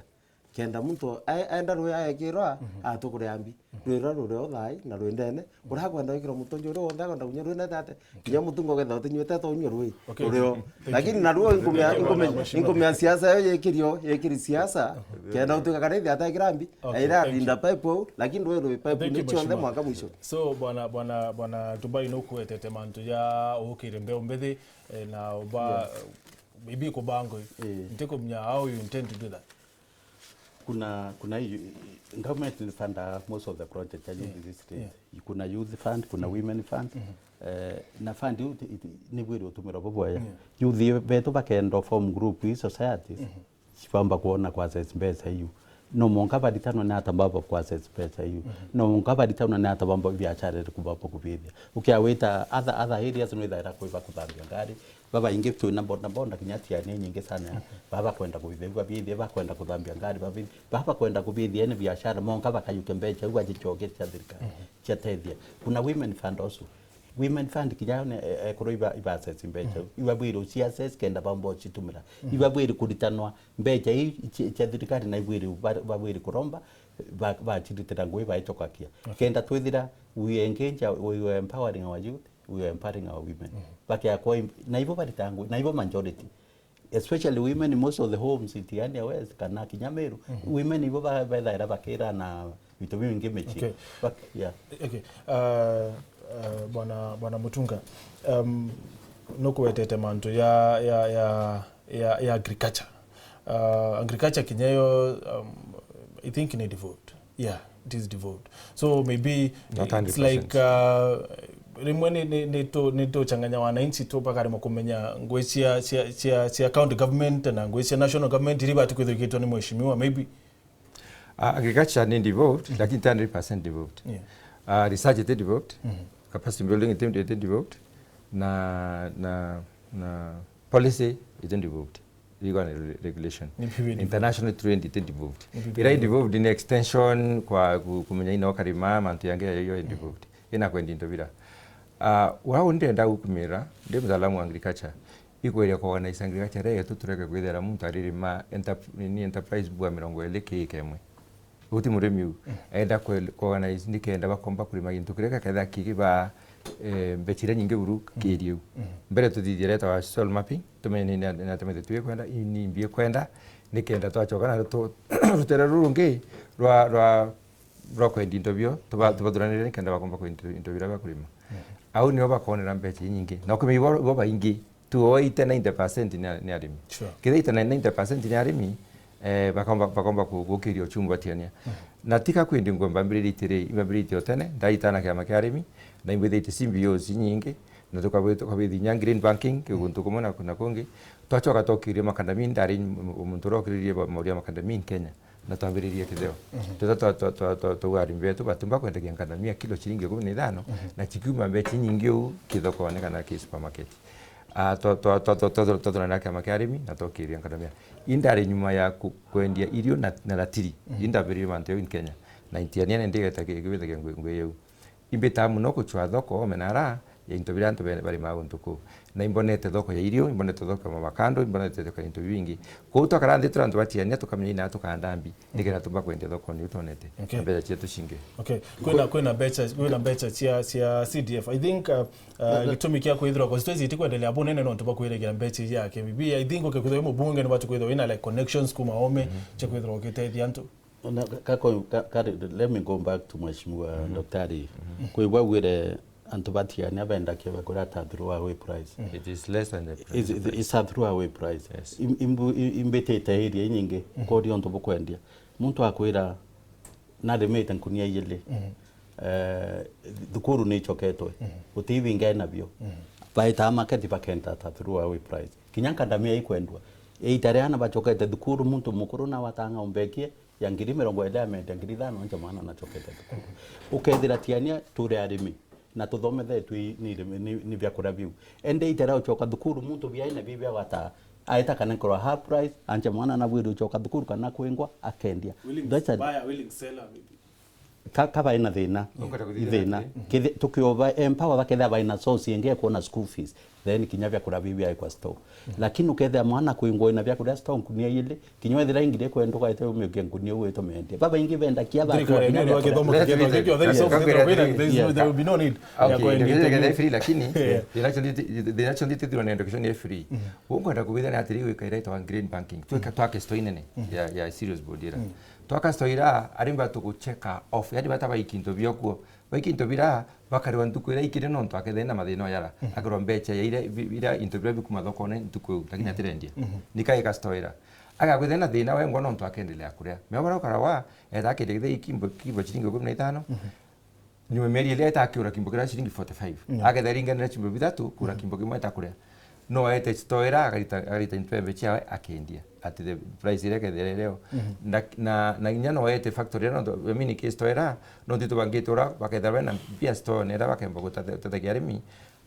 Kenda muntu a-, aenda rwi aekirwa, atukure ambi. Rwi rwa ruri o thai na rwi ndene, urakwenda gwikira mutonjo uri wonthe akwenda kunywa rwi na tate. Kinya mutungo getha utinywe tete unywe rwi. Okay. Ruri o. Lakini na ruo inkumia, inkumia, inkumia siasa yo yekirio, yekiri siasa, kenda utuika kana ithi atekira mbi, okay, aira arinda pipe ou, lakini rwi rwi pipe ni cionthe mwanka mwisho. So, bwana, bwana, bwana Tubai, nukwetete mantu ja ukire mbeu mbithi, eh, na uba, maybe kubangwe. Ntikumenya how you intend to do that. Kuna, kuna hii, government ni fund most of the project ya youth district. Kuna youth fund, kuna women fund. Eh, na fund iu ti-, iti-, ni bwiri utumiro bubwega. Youth betu bakenda form group i societies, cibamba kuona ku access mbeca iu. No mwanka baritanwa ni ata baba ku access mbeca iu. No mwanka baritanwa ni ata baba biashara iriku baba kubithia. Ukiawita other, other areas no ithaira kwi ba kuthambia ngari, babaingi twina boda boda kinya tiani nyingi sana. Baba kwenda kubithia, babiithie, bakwenda kuthambia ngari, babiithie, baba kwenda kubithia ni biashara, mwanka bakayukia mbeca iu bajicoke cia thirikari, cia tethia. Kuna women fund also. Women fund kinya ne, e, ekorwo iba, iba access mbeca iu. Iba bwiri uci access kenda bamba ucitumira. Iba bwiri kuritanwa mbeca ii cia, cia thirikari na ibwiri ba-, babwiri kuromba, ba-, baciritira ngui baicokakia. Kenda twithira we engage, we empowering our youth, we are empowering our women. Bakea kwa im-, na ibo barita ngui, na ibo majority. Especially women, most of the homes in Tigania West, kana kinya Meru, women ibo ba-, bethaira bakira na vitu bingi mici. Okay. Bak-, yeah. Okay. Uh, uh, bwana, bwana Mutunga, um, nukuwetete mantu ya, ya, ya, ya, ya agriculture. Uh, agriculture kinya yo, um, I think ni devolved. Yeah, it is devolved. So maybe it's like, uh, rimwe ni, ni, ni tu, ni tuchanganya wananchi tu bakaremwa kumenya ngui cia, cia, cia, cia county government na ngui cia national government iri batu kwithikitwa ni mheshimiwa, maybe. Uh, agriculture ni devolved, lakini ti hundred percent devolved. Yeah. Uh, research iti devolved, capacity building iti, iti devolved, na, na, na policy iti devolved. Legal and re-, regulation. International trade iti devolved. Ira i devolved ni extension kwa ku-, kumenya ino karima, mantu yangi ya yo i devolved. Ina kwendi into bira. Uh, wa undi ndenda gukumira, ndi mtaalamu wa agriculture. Ikweria ku organize agriculture yetu tureke kwithira muntu aririma enter-, ni enterprise bua mirongo iri ki ika imwe. Uti murimi u, enda kwe-, ku organize nikenda bakomba kurima gintu kiria gaketha kigiba, eh, mbeca iria nyingi buru kiri u. Mbere tuthithie reta wa soil mapping, tumenye ni, ni, ni atia metha tugikwenda, i ni mbi ikwenda, nikenda twacoka na tu-, rutere ruru rungi rwa, rwa, rwa kwendia into bio, tuba-, tubathuranire nikenda bakomba kwendia into, into biria bia kurima. Au nio bakonera mbeca inyingi. Na ukumenya ibo, ibo baingi, tu oite ninety percent ni, ni arimi. Sure. Kethira ita ninety percent ni arimi, eh, bakomba, bakomba ku-, gukiria uchumi batiania. Na tika kwindi ngwe mbambiririe itiri, imbambiritie o tene, ndaitana kiama kia arimi, na imbwithitie C B Os nyingi, na tukabi-, tukabithi nya green banking, kiguntu kumwe na, na kungi. Twacoka twakiria makandami, ndari m-, muntu uria ukiririe ba-, mauria makandami Kenya. Na twambiririe kitheo. Tweta twa, twa, twa, twa, twa arimi betu batumba kwendagia ngandamia kilo ciringi ikumi na ithano, na cikiuma mbeca inyingi uu kithokone kana ki supermarket. Ah, twa, twa, twathurana na kiama kia arimi na twakiria ngandamia. Indari nyuma ya ku-, kwendia irio na, na ratiri. Indambiririe mantu jau in Kenya. Na intiania ni ndigeta ki-, kibitagia ngui, ngui yau. Imbitaga mono gucwa thoko, menara, ya into biria antu be-, barimaga guntu kuu. Na imbonete thoko ya irio, imbonete thoko ya mavakando, imbonete thoko ya into bibingi. Kwou twakara nthi turi antu batiania, tukamenya ina tukanda mbi, nikenda tumba kwendia thoko niu twonete. Okay. Na mbeca cietu cingi. Okay. Kwina, kwina mbeca, kwina mbeca cia, cia C D F. I think, uh, uh, gitumi kia kwithirwa constituency itikwendelea bunene nontu bwa kwirigira mbeca iji ya K B B. I think ukikwithirwa wi mubunge ni batu kwithirwa wina, like, connections kuma ome, cia kwithirwa ugitethia antu. Ona ka-, ka-, ka-, ka-, let me go back to Mheshimiwa Daktari. Kwi bwagwire antu batiania benda kiebe kuria ta throwaway price. It is less than the price. It's, it's a throwaway price. Yes. Im-, imbu-, i-, imbitite area inyingi, kori untu bukwendia. Muntu akwira, Narimite nkunia ijiri. Eh, thukuru ni icoketwe. Guti ibinge nabio. Baetaa market bakenta ta through away price. Kinya nkandamia ikwendwa. Iita ria ana bacokete thukuru, muntu mukuru na watanga umbekie ya ngiri mirongo iri amendia ngiri ithano nja mwana nacokete thukuru. Ukethira tiania turi arimi na tuthomethetwe ni, ni, ni biakuria biu. Ende iita ria ucoka thukuru, muntu biaina bi bia gata aeta kana nkorwa half price, anja mwana na bwiri ucoka thukuru kana kwingwa akendia. Willing That's a buyer, willing seller, maybe. Ka, ka baina thina. Ukwenda kuthithira Thina. atiri? Kithi-, tukiova empower bakethira baina source ingi ya kuona school fees. Then kinya biakuria biu biaikwa store. Lakini ukethira mwana kwingwa ina biakuria store nkunia ijiri, kinya wethira ingire kwenda ugaite umiukie nkunia uwe tumendia. Babaingi benda kia ba Thirikari kwa kinya ndio biakuria. Kithomo Let's kigetho read it. Gikio, there is no, Yes. there will be no need ya Okay, kwendia ndio ndio ndio free, lakini Yeah. the national, the national, ndio ndio ndio free. Ukwenda kubitha na atiri gwika ira itwa green banking. Tweka twake store inene ya, ya cereals board ira. Twaka store ira, arimi batugucheka off, yani bata baiki into biokuo. Baiki into bira, bakarwa ntuku ira ikire nontu akethira na mathina o yara. Akarwa mbecha ya ira, bi-, ira into bira bikuma thokone ntuku iu, lakini atirendia. Nika ika store ira. Agakwithira na thina wengwa nontu akendelea kuria. Mea bara ukarawa, eta akendia githei kimbo, kimbo ciringi ikumi na itano. Nyuma mieri ili eta akiura kimbo kira ciringi forty-five. Akethira ringanira chimbo bithatu, kura kimbo kimwe eta kuria. No aete store ira, akarita, akarita into embe ciawe, akendia. At the price iria kethira irio. Na, na, na inya no aete factory ira, no, I mean, ki store ira, no ntu tubangite ura, bakethira bena mbia store nera bakemba gutete-, gutethekia arimi,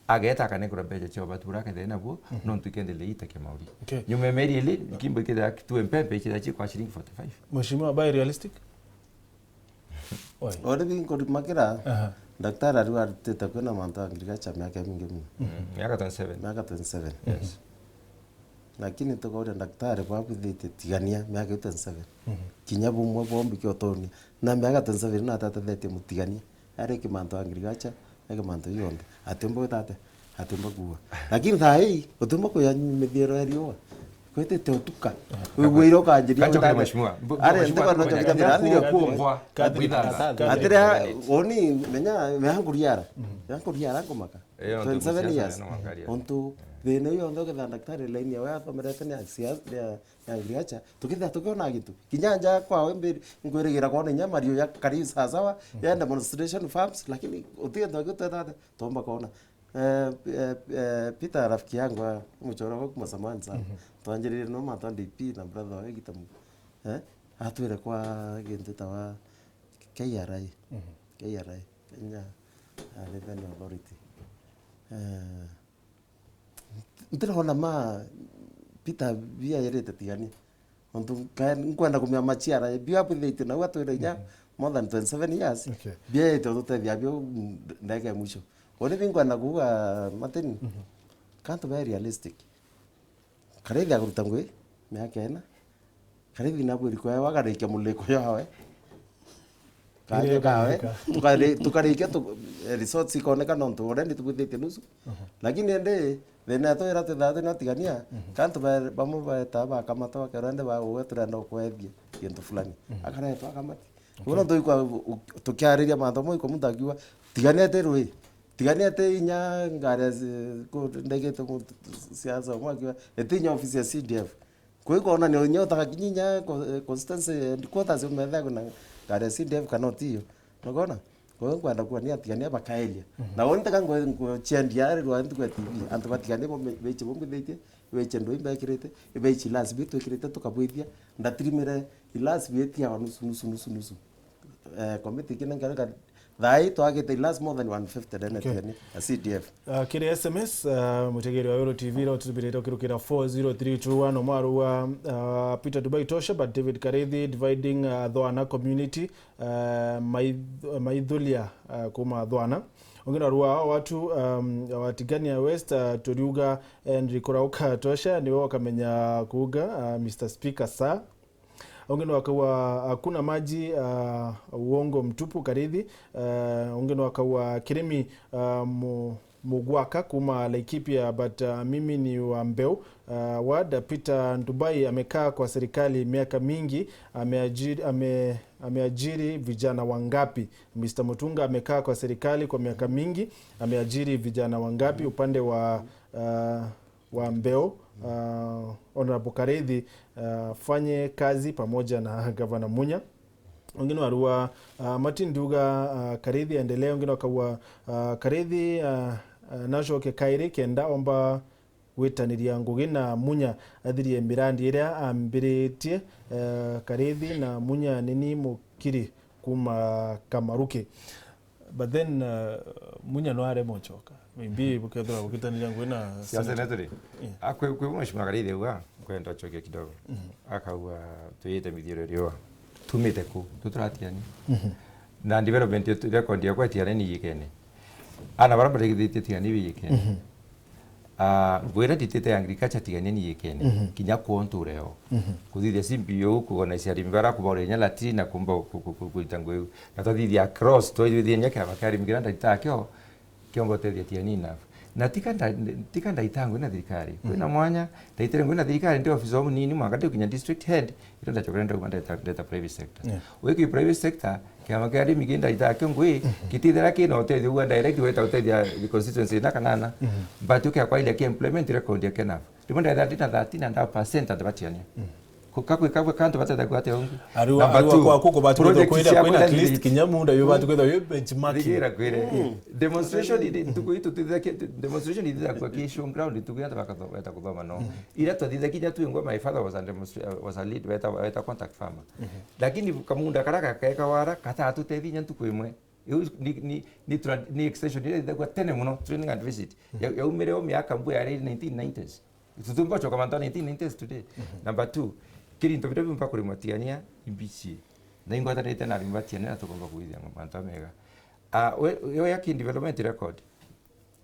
ageta akanengura mbecha cio batura akethira nabuo, no ntu ikendelea itakia mauri. Okay. Nyuma ya mieri ili, kimbo ikethira tu empembe, ikethira ci kwa ciringi forty-five. Mheshimiwa, buy realistic? Oi. Ori bi nkurimakira, Aha. Daktari ariu arutite kwina mantu a agriculture miaka imingi muno. Mm, miaka twenty-seven. Miaka twenty-seven. Yes. Lakini tukauria daktari bwabwithitie tigania miaka iu twenty-seven. Kinya bumwe bwombi kiotonia. Na miaka twenty-seven na atatethetie mutigania. Ari kimantu a agriculture, ari kimantu yonthe. Atiumba gwita atia? Atiumba kuua. Lakini thaa hii, utiumba kuya mithiero ya riua. Kwitite utuka. Wigwire ukanjiria Kachoke utata. Mheshimiwa. Mbu-, Are, Mheshimiwa, ntika no Kachoke, chokita Kachoke, thirani yo kuongwa. Kachoke, Kachoke. Atire, oni, menya, mea nkuriara. Mea nkuriara nkomaka. Eh, no, twenty-seven years. No, mwangalia. Ontu, thina iyo yonthe ukethira daktari line yawe athomerete ni ya sia-, ni ya, ya agriculture. Tukethira tukiona gitu. Kinya nja kwawe mbiri, nkwirigira kwona inya mario ya kari sawasawa, ya demonstration farms, lakini utige ndo gitu tata, tomba kwona. Eh, eh, eh, Peter, rafiki yangu, ah, muchora wa kuma zamani sana. Twanjirire no mantu a D P na brother wa Gitamu. Eh? Atwire kwa gintu tawa K R I. K R I, Kenya, ah, Revenue Authority. Eh, ntirona ma Peter bia yerite tigania. Ontu nka-, nkwenda kumenya machiara, bia bwithitie nau atwire inya more than twenty-seven years. Okay. Bia yete ututethia bio, mm, ndagika ya mwisho. Uni bi nkwenda kuuga, Martin, kantu be realistic. Karithi akuruta ngui, miaka ina. Karithi na bwiri kwawe, wakarikia muliko yawe. Kanya kawe, tukari-, tukarikia tu-, eh, results ikoneka nontu already tubwithitie nusu. Lakini indi, thina yetu ira twithaga twina tigania, kantu ba-, bamwe baetaa bakamata bakerwa indi ba uwe turenda ukwethia gintu fulani. Akaretwa akamati. Okay. Uno tuikwa u-, tukiariria mantu amwe iko muntu akiuga, "Tigania ati rui, tigania ati inya ngari ya si-, ku-, ndegete muntu siasa umwe akiuga, eti inya ofisi ya C D F." Kwi kwona ni unya utaka kinya inya co-, eh, constituency headquarters umetha kuna ngari ya C D F kana utiyo. Nukona? Kwa hiyo nkwenda kuonia tigania bakaeria. Na woni taka ngo-, ngo-, chiendia ari rwa ntuku ya T V. Antu batigania bo me-, beche bombithitie, beche ndo imbekirite, beche ilasi bitwikirite tukabwithia, ndatirimire ilasi bitiawa nusu, nusu, nusu, nusu. Eh, committee kina nkareka, thaa ii twagite ilasi more than one fifty dene Okay. tigania, a C D F. Ah, kiri S M S, ah, mutegeri wa Weru T V, ira utubirite ukirukira four zero three two one, omwaru wa, ah, Peter Dubai Tosha, but David Karithi, dividing, ah, Thwana community, ah, maith-, maithulia, ah, kuma Thwana. Ungi na rua watu, um, wa Tigania West, ah, turiuga Henry Kurauka Tosha, niwe wakamenya kuuga, ah, Mister Speaker, sir. Ungi no akauga, "Hakuna maji, ah, uongo mtupu, Karithi." Ah, ungi no akauga, "Kirimi, ah, mu-, mugwaka kuma Laikipia, but, ah, mimi ni wa Mbeu, ah, ward." Peter Ndubai amekaa kwa serikali miaka mingi, ameajiri, ame-, ameajiri vijana wangapi? Mister Mutunga amekaa kwa serikali kwa miaka mingi, ameajiri vijana wangapi? Upande wa, ah, wa Mbeu, ah, Honorable Karithi, ah, fanye kazi pamoja na Gavana Munya. Ungi no arua, ah, Martin Ndiuga, ah, Karithi endelee, ungi no akauga, ah, Karithi, ah, ah, nacoke kairi kenda omba gwitaniria ngugi na Munya athirie mirandi iria ambiritie, eh, Karithi na Munya nini Mukiri kuma Kamaruki. But then, uh, Munya no aremwe ucoka. Maybe bukethira bukitaniria ngugi na Cia senate. Senate ri? Yeah. Ah, kwi, kwi mheshimiwa Karithi auga, nkwenda ucokia kidogo. Mhm. Akauga, "Tuyite mithiro riua. Tumite ku? Tuturatiani." Mhm. Na development yetu, record yakwa itiani ni yikene. Ana bara barigithitie tiani bi yikene. Mhm. Ah, ngwira nditite ya agriculture tigania ni yikene. Mhm. Kinya kuontura yo. Mhm. Kuthithia C B O, kuorganize arimi bara kubaurira inya latiri na kumba ku-, ku-, ku-, kurita ngugi iu. Na twathithia across, twathithia inya kiama kia arimi kiria ndagita akio, kiomba utethia tiani enough. Na tika nda-, tika ndaita ngugi na thirikari. Kwina Mhm. mwanya, ndaitire ngugi na thirikari, ndi officer omunini, mwaka ndi kinya district head, ira ndachokere ndauga ndeta, ndeta private sector. Yeah. Wiki private sector, kiama kia arimi kinda itakio ngui, Mhm. kitithira kina utethio wa direct weta utethia the constituency na kanana. Mhm. But ukia kwailia ki employment record ya kena. Rimwe ndetha ndina thirteen and a half percent and batiania. Mhm. Ku-, kakwi, kakwi kantu bateta kwate ungi. Ariwa, Number ariwa two, kwa kuko batu project kwenda, cia kwenda kwenda at least thirty. Kinya munda yo batu kwenda yo benchmark. Rigira kwire. Mm. Demonstration ni, ntuku itu tuthe-, demonstration ni kwa ki show ground, ntuku ya tabaka weta kuthoma no. Mm. Ira twathithagia kinya tu ngwa, my father was a demonstra-, was a lead, weta, weta contact farmer. Mhm. Lakini kamunda karia gakeka wara, katatutethi inya ntuku imwe. Iu ni, ni, ni tra-, ni extension iria ithagwa tene muno, training and visit. Mhm. Ya, yaumire o miaka mbu yari nineteen nineties. Tutumba choka mantu nineteen nineties today. Mhm. Number two, kiri into biria biumba kurimwa tiania, imbici. Na ingwatanite na arimi batiania na tukomba kuithia mantu mega. Ah, we, we ya ki development record.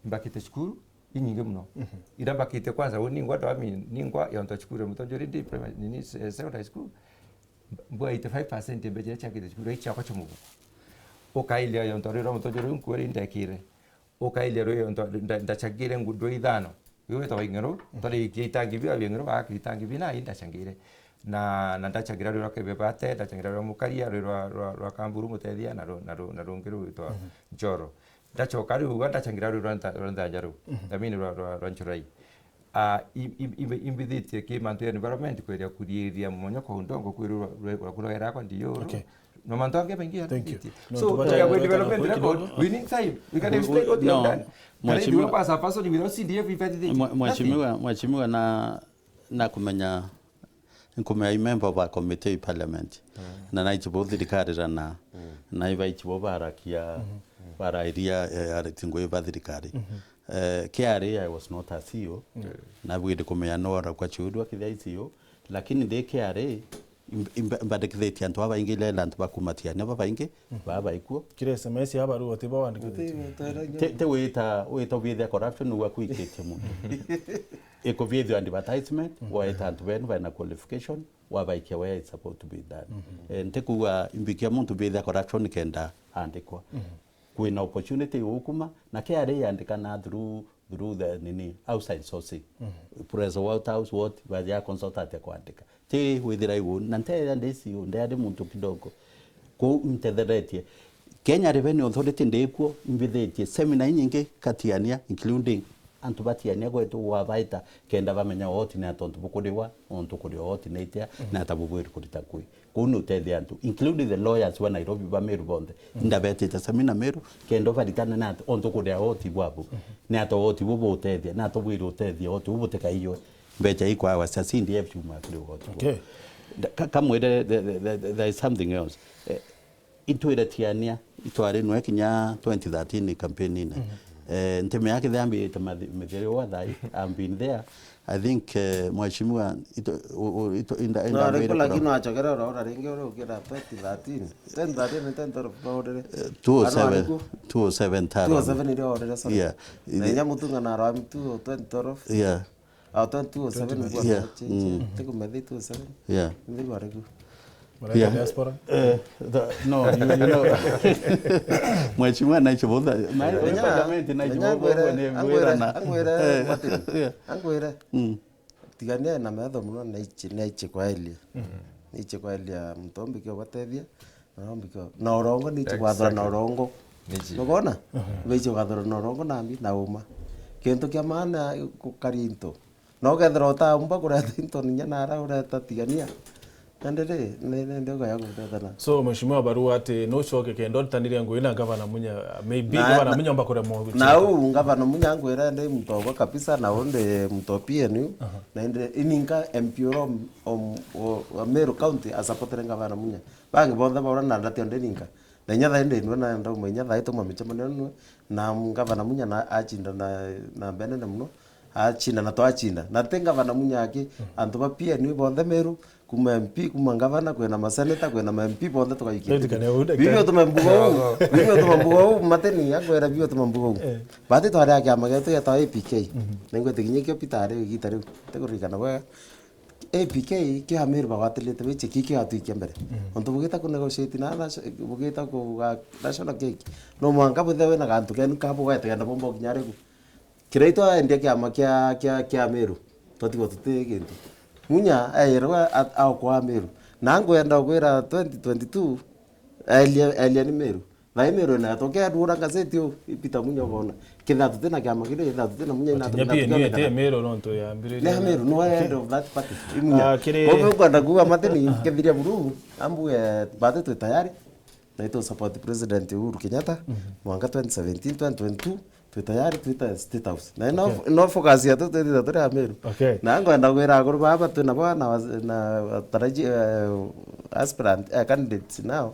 Mbakite cukuru, inyingi muno. Mhm. Ira mbakite kwanza, uni ngwa ndwami, ni ngwa yonto cukuru, mutonjori ndi primary, nini, se-, secondary school. Mbwa eighty-five percent ya mbecha iria ciakite cukuru, iria ciakwa cia mubuko. Ukailia yonto rwira mutonjori nkuere indekire. Ukailia rwira yonto nda-, ndachangire ngundwe ithano. Iu witagwa ing'eru, mhm, twari itangi bia bia ing'eru, baaki itangi bina, i ndachangire. Na, na ndachangira rwira kebe bate, ndachangira rwa mukaria, rwira rwa, rwa, rwa kamburu mutethia, na ru-, na ru-, na rungi rwitwa, mhm, njoro. Ndachoka riu uga ndachangira riu rwa nta-, rwa nthanja riu. Mhm. Ndamini rwa, rwa, rwa nchurai. Ah, i-, i-, i-, imbithitie ki mantu ya environment kweria kuriiria mwanya kwa undongo kwi rwa, rwa, rwa, rwa era kwa ndiyo. Okay. No mantu ange mengi ya. Thank you. Thank you. No, so, tupate, we are tupate development record. Kidogo. We need time. We can explain what you have done. Mheshimiwa, kwa sa person without C D F, we validate nothing. Mheshimiwa, mheshimiwa na, na kumenya Nkumea i member ba committee i parliament. Mm. Na naichi bo thirikari rana. Mm. Na ibaichi bo barakia, mhm, barairia, eh, ariti ngui ba thirikari. Mhm. Eh, K R A, I was not a C E O. Mm. Na bwiri kumea no ora kwa chiudwa kithia I C O. Lakini ndi K R A, im-, im-, mbandikithitie antu abaingi ilela antu bakumatiania babaingi, mhm, babaikuo. Kiri S M S ya barua, ti bo wandikithitie. Ti, ti wita, wita ubiithia corruption uga kwikitie muno. Ikubiithio advertisement, mhm, waita antu benu baina qualification, wabaikia where it's supposed to be done. Mhm. Eh, ntikuga imbikia muntu biithia corruption kenda andikwa. Mhm. Kwina opportunity yukuma, na K R A yandikana through, through the nini, outside sourcing. Mhm. Press Waterhouse, what, baja consult atia kwandika. Ti withira igu, na nteya ndi C E O, ndeya ndi muntu kidogo. Kuu ntetheretie. Kenya Revenue Authority ndikuo, imbithitie seminar inyingi katiania, including antu batiania gwetu wabaita, kenda bamenya ooti ni atontu bukuriwa, ontu kuria ooti ni itia, mm, na ata bubwiri kurita kwi. Kuu ni utethia antu, including the lawyers ba Nairobi ba Meru bonthe. Mm. Indabetite seminar Meru, kenda baritane na antu, ontu kuria ooti bwabu. Mm. Ni ata ooti bu butethia, ni ata bwiri utethia ooti bu butikaiwe. Mbecha ikwawa cia C D F ciuma kuri ooti bu. Okay. Nda-, ka-, kamwire, the, the, the, there is something else. Eh, Itwire tiania, itwari nwe kinya twenty thirteen campaign-ini. Mhm. Eh, ntimea kithia ambirite mathi-, mithiri wa thai, I've been there. I think, eh, mheshimiwa, ito, u-, u-, ito, inda, inda No, ambire lakini kura- wachokera ora, ora ringi ore ukira twenty thirteen. Twenty thirteen ni twenty twelve baorere. Eh, two oh seven, Ano arikuo? two oh seven Taro. Two oh seven ndio orere, sorry. Yeah. Na inya mutunga na arami two, twenty twelve. Yeah. Ah, twenty oh seven niguo, yeah, change. Mm. Tikumethi two oh seven. Yeah. Niguo ariku. Mureka, yeah, diaspora? Eh, the, no, you, you know. Mheshimiwa naichi botha. Na, na parliament naichi botha, angwire, angwire, angwire, eh, Martin. Yeah. Angwire. Mm. Tigania na metho muno naichi, naichi kwa elia. Mm. Naichi kwa elia mtombi kio batethia. Na rombikio. Na urongo ni chigwathura na urongo. Exactly. Nugona? Mhm. Ni chigwathura na urongo na mbi na uma. Kintu kia maana gukari into. Na ukethira utaumba kureta into ninya nara ureta tigania. Nende ri, ni, ni ndogo ya gutetana. So, Mheshimiwa Barua, ati nucoke kenda uritanirie ngugi na Gavana Munya, maybe Na, Gavana na, Munya omba kuremwa na gucoka. Uu Gavana Munya angwira ndi muntu ogwa kabisa, na undi muntu o P N U, Aha. na indi ininka M P oro om, om, o, o Meru County asapotere Gavana Munya. Bangi bonthe baura na ndationde ninka. Na inya thaindi nwe na ndauma inya thaai tuma micemanio nwe, na Gavana Munya na achinda na, na mbenene muno, achinda na twachinda. Na ti Gavana Munya aki, antu ba P N U bonthe Meru, kuma M P, kuma gavana, kwina maseneta, kwina ma M P, bonthe tukaikia. Bibi utuma mbuga uu, bibi utuma mbuga uu, Mateni akwira bibi utuma mbuga uu. Eh. Bati twari a kiama gietu gietagwa A P K. Mhm. Na ingwitikinyia kio Peter ari igita riu. Tikuririkana bwega. A P K kio Amiru bagwatirite wichi ki kio atwikia mbere. Mhm. Ontu bugita ku negotiate na, na, bugita ku ga-, national cake. No mwanka buthe wina gantu kenu ka bugwete kenda bomba kinya riu. Kiria itwaendia kiama kia, kia, kia Meru, twatigwa tuti gintu. Munya airwe a-, aokwa Meru. Na ngwenda gwira twenty twenty-two, elia, elia ni Meru. Thaai Meru na toke adura gazeti u, ipita Munya bona. Ketha tuti na kiama kiri, ketha tuti na Munya ina. But nya P N U iti Meru nontu yambiririe. Ni Meru, no end of that party. I Munya. Ah, kiri. Kwa hivyo kwenda kuga Mateni, kethiria buru, ambu, eh, bati twi tayari. Na itu support President Uhuru Kenyatta, mwanka twenty seventeen, twenty twenty-two, twi tayari twita State House. Na no, okay, no focus yetu twithitha turi Amiru. Okay. Na ngwenda gwira akuru baba twi nabo na, na tarajia, eh, aspirant, eh, candidates nao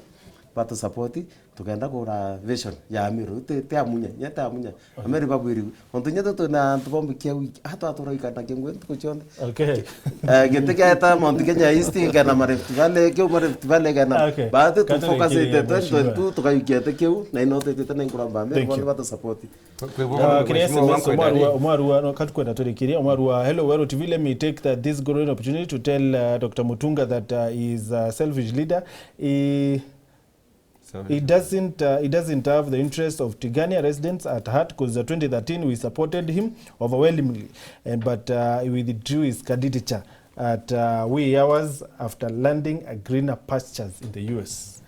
batu support, tukenda kura vision ya Amiru. Ti, ti Amunya, nya ti Amunya. Amiru babwiri, ontu nya tu twina antu bombi kia wiki, atwa turaikana kingwe ntuku cionthe. Okay. Eh, giti kieta Mount Kenya East, kena ma Rift Valley, kiu ma Rift Valley kena. Okay. Baadhi tu focus ite twenty twenty-two, tukayukia ite kiu, na ino twitite na inkuramba mbere, bonthe batu support. Kwi, kwi, kwi, ah, kiri S M S, Omwarua, Omwarua, no, katukwenda turikirie. Omwarua, hello, Weru T V, let me take that, this golden opportunity to tell, uh, Doctor Mutunga that, uh, he is a selfish leader. He Sorry. He doesn't, uh, he doesn't have the interest of Tigania residents at heart, 'cause, uh, twenty thirteen we supported him overwhelmingly, and, but, uh, he withdrew his candidature at, uh, wee hours after landing a greener pastures in the U S.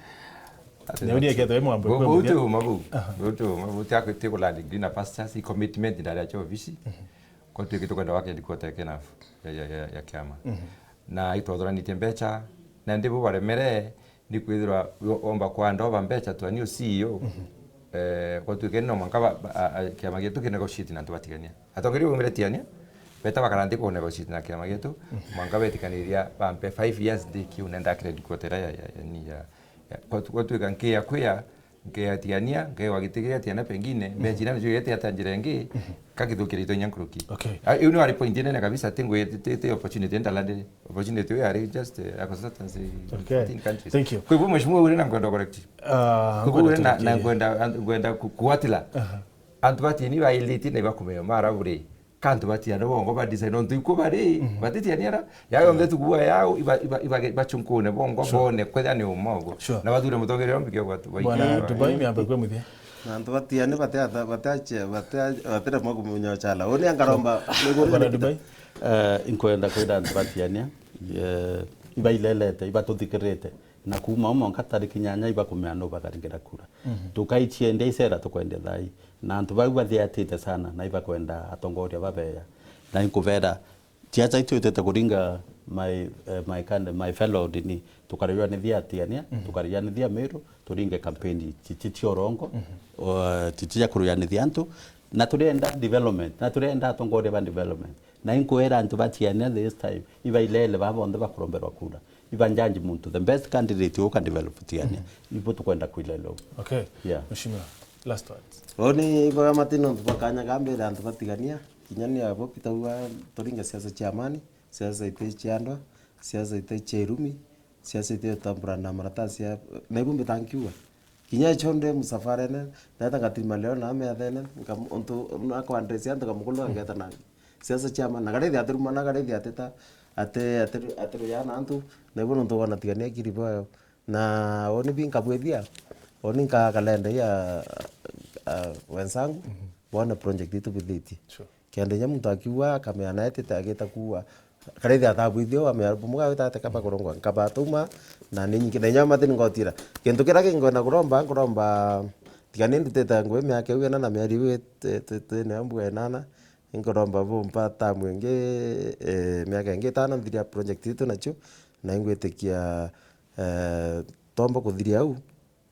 Ati ndio ndio kitu emu ambo. Bo tu mabu. Bo tu mabu tia ku, tia ku land greener pastures, i commitment ndari ya ofisi. Kwa tu kitu kwenda wake ndiko teke na ya, ya, ya, ya kiama. Na itwathuranite mbeca, na ndi bo baremere, ni kwithirwa omba kwanda oba mbeca tu, ani o C E O, eh, gwatuike no mwanka ba, ba, a, a, kiama gietu ki negotiate na antu ba Tigania. Atongeria baumire Tigania, beta bakara nthi ku negotiate na kiama gietu, mwanka betikaniria bampe five years ndi kiu nenda credit quarter ya, ya, ya, ni ya, ya, gwatu-, gwatuika nkia kwia, nkia Tigania, nkia gwagitikiria Tigania pengine, mbeca ina nicio yete ata njira ingi, kakithukira ito inya nkuruki. Okay. Ah, iu ni wari point nene kabisa, ti ngwi, ti, ti, ti opportunity ndalandire. Opportunity iu yari just, eh, a consultancy in fourteen countries. Okay. Thank you. Kwa hivyo, mheshimiwa, uri na ngwenda correct. Ah, kwa hivyo, uri na, na ngwenda, ngwenda ku-, kuatila. Aha. Antu batini bailiti na ibakumeo mara buri. Kantu batia no bongo ba design ontu iku bari, batitiania ra. Ya yonthe tu kuwa yao, iba, iba, iba, iba chunkune bongo, bone, kwetha ni umogo. Sure. Na bathure mutongeria ombi kio gwatu. Bwana Dubai, miambe kwe muthia. Na antu batiani batia, batia, batia, batire mwa kumunya chala. Uni angaromba. Bwana Dubai. Eh, inkwenda kwira antu batiania, eh, ibailelete, ibatuthikirite. Na kuuma umo nka tariki nyanya ibakumea no bakaringira kura. Tukaichia ndia icera tukwendia thai. Na antu bau bathiatite sana, na ibakwenda atongoria babeya. Na inkubera, Ciaca itu itete kuringa my, eh, my kind, my fellow dini, tukarejwanithia atiania, tukarejwanithia Meru, turinge kampeni ti, ti, ti orongo, o, ti, ti cia kurujanithia antu, na turenda development, na turenda atongoria ba development. Na inkwira antu ba Tiania this time, ibailele ba bonthe bakuromberwa kura. Ibanjanji muntu, the best candidate uka develop Tiania. Ibo tukwenda kwilele u. Okay. Yeah. Mheshimiwa, last words. Oni ibo ya matino antu bakanya gambira antu batigania, kinya ni abo Peter uga turinge siasa cia amani. Siasa iti cia ndwa, siasa iti cia irumi, siasa iti utambura na maratasi ya, na ibu mbitankiuga. Kinya ichonde msafara ene, ndeta ngatirima leo na ame athene, ngam-, untu, na kwa ndresi antu ngamukulu angeta nangi. Siasa cia ma, na garithi atiruma na garithi atita, ati, ati, ati rujana antu, na ibu nontu wana tigania kiri boyo. Na oni bi nkabwithia, oni nka kalenda ya, ah, wenzangu, bone project itu bithitie. Sure. Kenda inya muntu akiuga, akamea naetite agita kuuga, karithia atabwithio, amea bumwe gawita ate kaba kurongwa, nkaba tuma, na ni nyingi, na inya mati ngotira. Kintu kiria kingwenda kuromba, nkuromba, tiga ni ndutite ngugi miaka iu ina na mieri iu iti, iti, iti, ni mbu enana, Inkuromba bumpa tamu ingi, eh, miaka ingi itano nthiria project itu nacio, na ingwitikia, eh, tomba kuthiria au,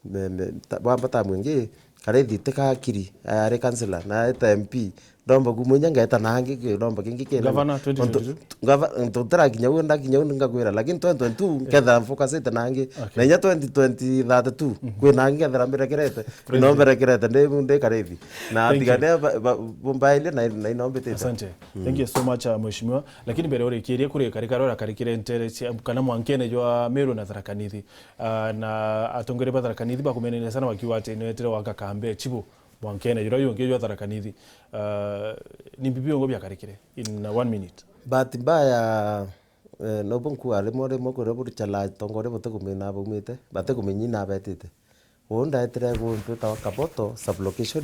me, me, ta, bwamba tamu ingi, Karithi tika akiri, ari kansela, na eta M P, ndomba kumwinya ngeta na angi, ndomba kingi kina. Gavana twenty twenty-two? Gava-, ntutirakinya u, ndakinya u ngakwira, lakini twenty twenty-two nkethira mfocusite na angi. Okay. Na inya twenty twenty, thirty-two, kwina angi nkethira mbirekerete. President. Ino mbirekerete, ndi, ndi Karithi. Na Thank you. Atigane ba, ba, bumbaile na, na ino mbitite. Asante. Thank you so much, uh, Mheshimiwa. Lakini mbere urikirie kuri karika rora karikire ntere cia, kana mwankene jwa Meru na Tharaka Nithi. Ah, na atongeria ba Tharaka Nithi bakumenania sana bakiuga ati niwetire waka kambe chibu mwankene jura yungi jwa Tharaka Nithi. Ah, ni bibi ungo biakarikire in one minute. Bahati mbaya, eh, nobu nkuga rimwe rimwe kuria buri chala atongoria batikumenya baumite, batikumenya ina betite. Uu ndaetire guntu itawa Kaboto sublocation,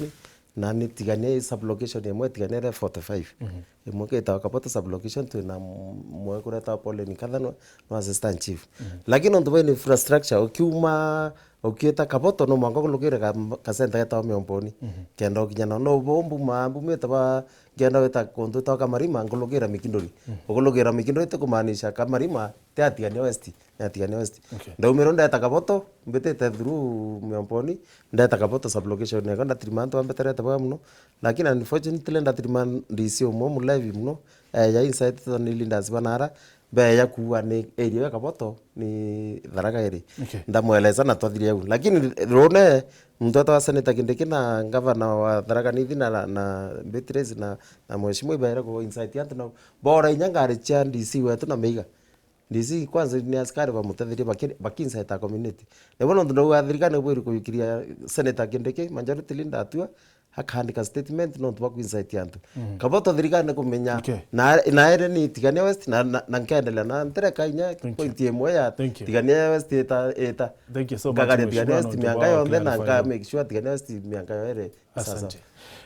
na ni Tigania i sublocation imwe, Tigania iri forty-five. Mhm. Imwe itawa Kaboto sublocation, twina m-, mwe kuretawa Pauline Kathanwa, no assistant chief. Mhm. Lakini nontu bwa infrastructure, ukiuma, ukiita Kaboto, no mwanka ukulukire ka, ka center getawa Miomboni. Mhm. Kenda ukinya na, no bo mbuma, mbumite ba, ngenda wita kuntu itawa Kamarima, nkulukira Mikinduri. Mhm. Ukulukira Mikinduri ti kumaanisha Kamarima ti a Tigania West. Ya Tigania West. Okay. Ndaumire ndeta Kaboto, mbitite through Miomboni, ndeta Kaboto sublocation yako, ndatirima antu ambeterete bwa muno. Lakini unfortunately, ndatirima D C umwe mulevi muno, eh, ya inside to ni leaders banara, be ya kuwa ni area ya Kaboto, ni Tharaka iri. Okay. Ndamweleza na twathire au. Lakini rune, muntu etawa Senator Kindiki na gavana wa Tharaka Nithi na, na, na Beatrice na, na mheshimiwa ibere ku inside antu na bora inya ngari cia D C wetu na Meiga. D C kwanza ni askari bamutetherie baki-, bakiincite community. Nabo nontu ndauga thirikari nibwiri kuyukiria Senator Kindiki, majority leader atua, akaandika statement nontu bwa kuincite antu. Mm. Kaboto thirikari nikumenya, okay, na, na ere ni Tigania West na, na, na nkendelea na ntereka inya. Thank you. Point imwe ya, thank you, Tigania West ita, ita. Thank you so much, nkagaria Tigania Mheshimiwa, West nontu miaka bwa yonthe na clarify nka make sure Tigania West miaka yo ere. Asante.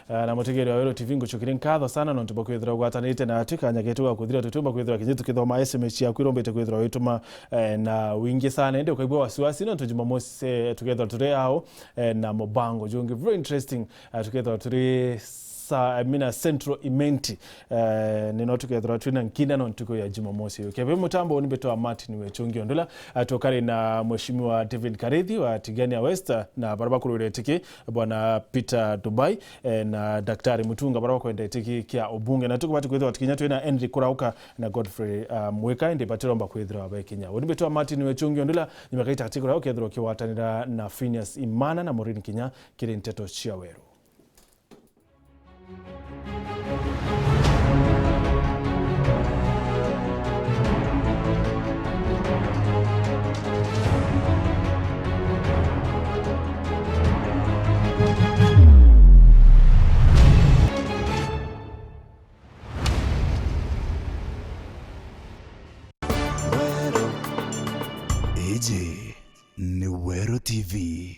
Ah, na mutegeri wa Weru T V, ngucukire nkatho sana nontu bwa kwithira ugwatanirite na atu kanya getu ga kuthira, tutiumba kwithira kinya tukithoma S M S ciaku irombite kwithira wituma, eh, na wingi sana. Indi ukaigua wasiwasi nontu Jumamosi, eh, tukethira turi ao, eh, na mubango jungi very interesting, eh, tukethira turi sa, I mean, a Central Imenti. Eh, nino tukethirwa twina nkina no ntuku ya Jumamosi. Kebe mutambo ni mbitwa Martin Wechungi Ondula, eh, tukari na Mheshimiwa David Karithi wa Tigania West, eh, na baria bakurwire tiki, Bwana Peter Dubai, eh, na Daktari Mutunga, baria bakwenda itiki kia ubunge. Na tukubati kwithirwa tukinya twina Henry Kurauka na Godfrey, ah, Mwika, indi batiromba kwithirwa bekinya. Uni mbitwa Martin Wechungi Ondula, nyuma kaita katikura ukethirwa kiwatanira na Phineas Imana na Maureen Kinya kiri nteto cia Weru. Weru. Iji ni Weru T V.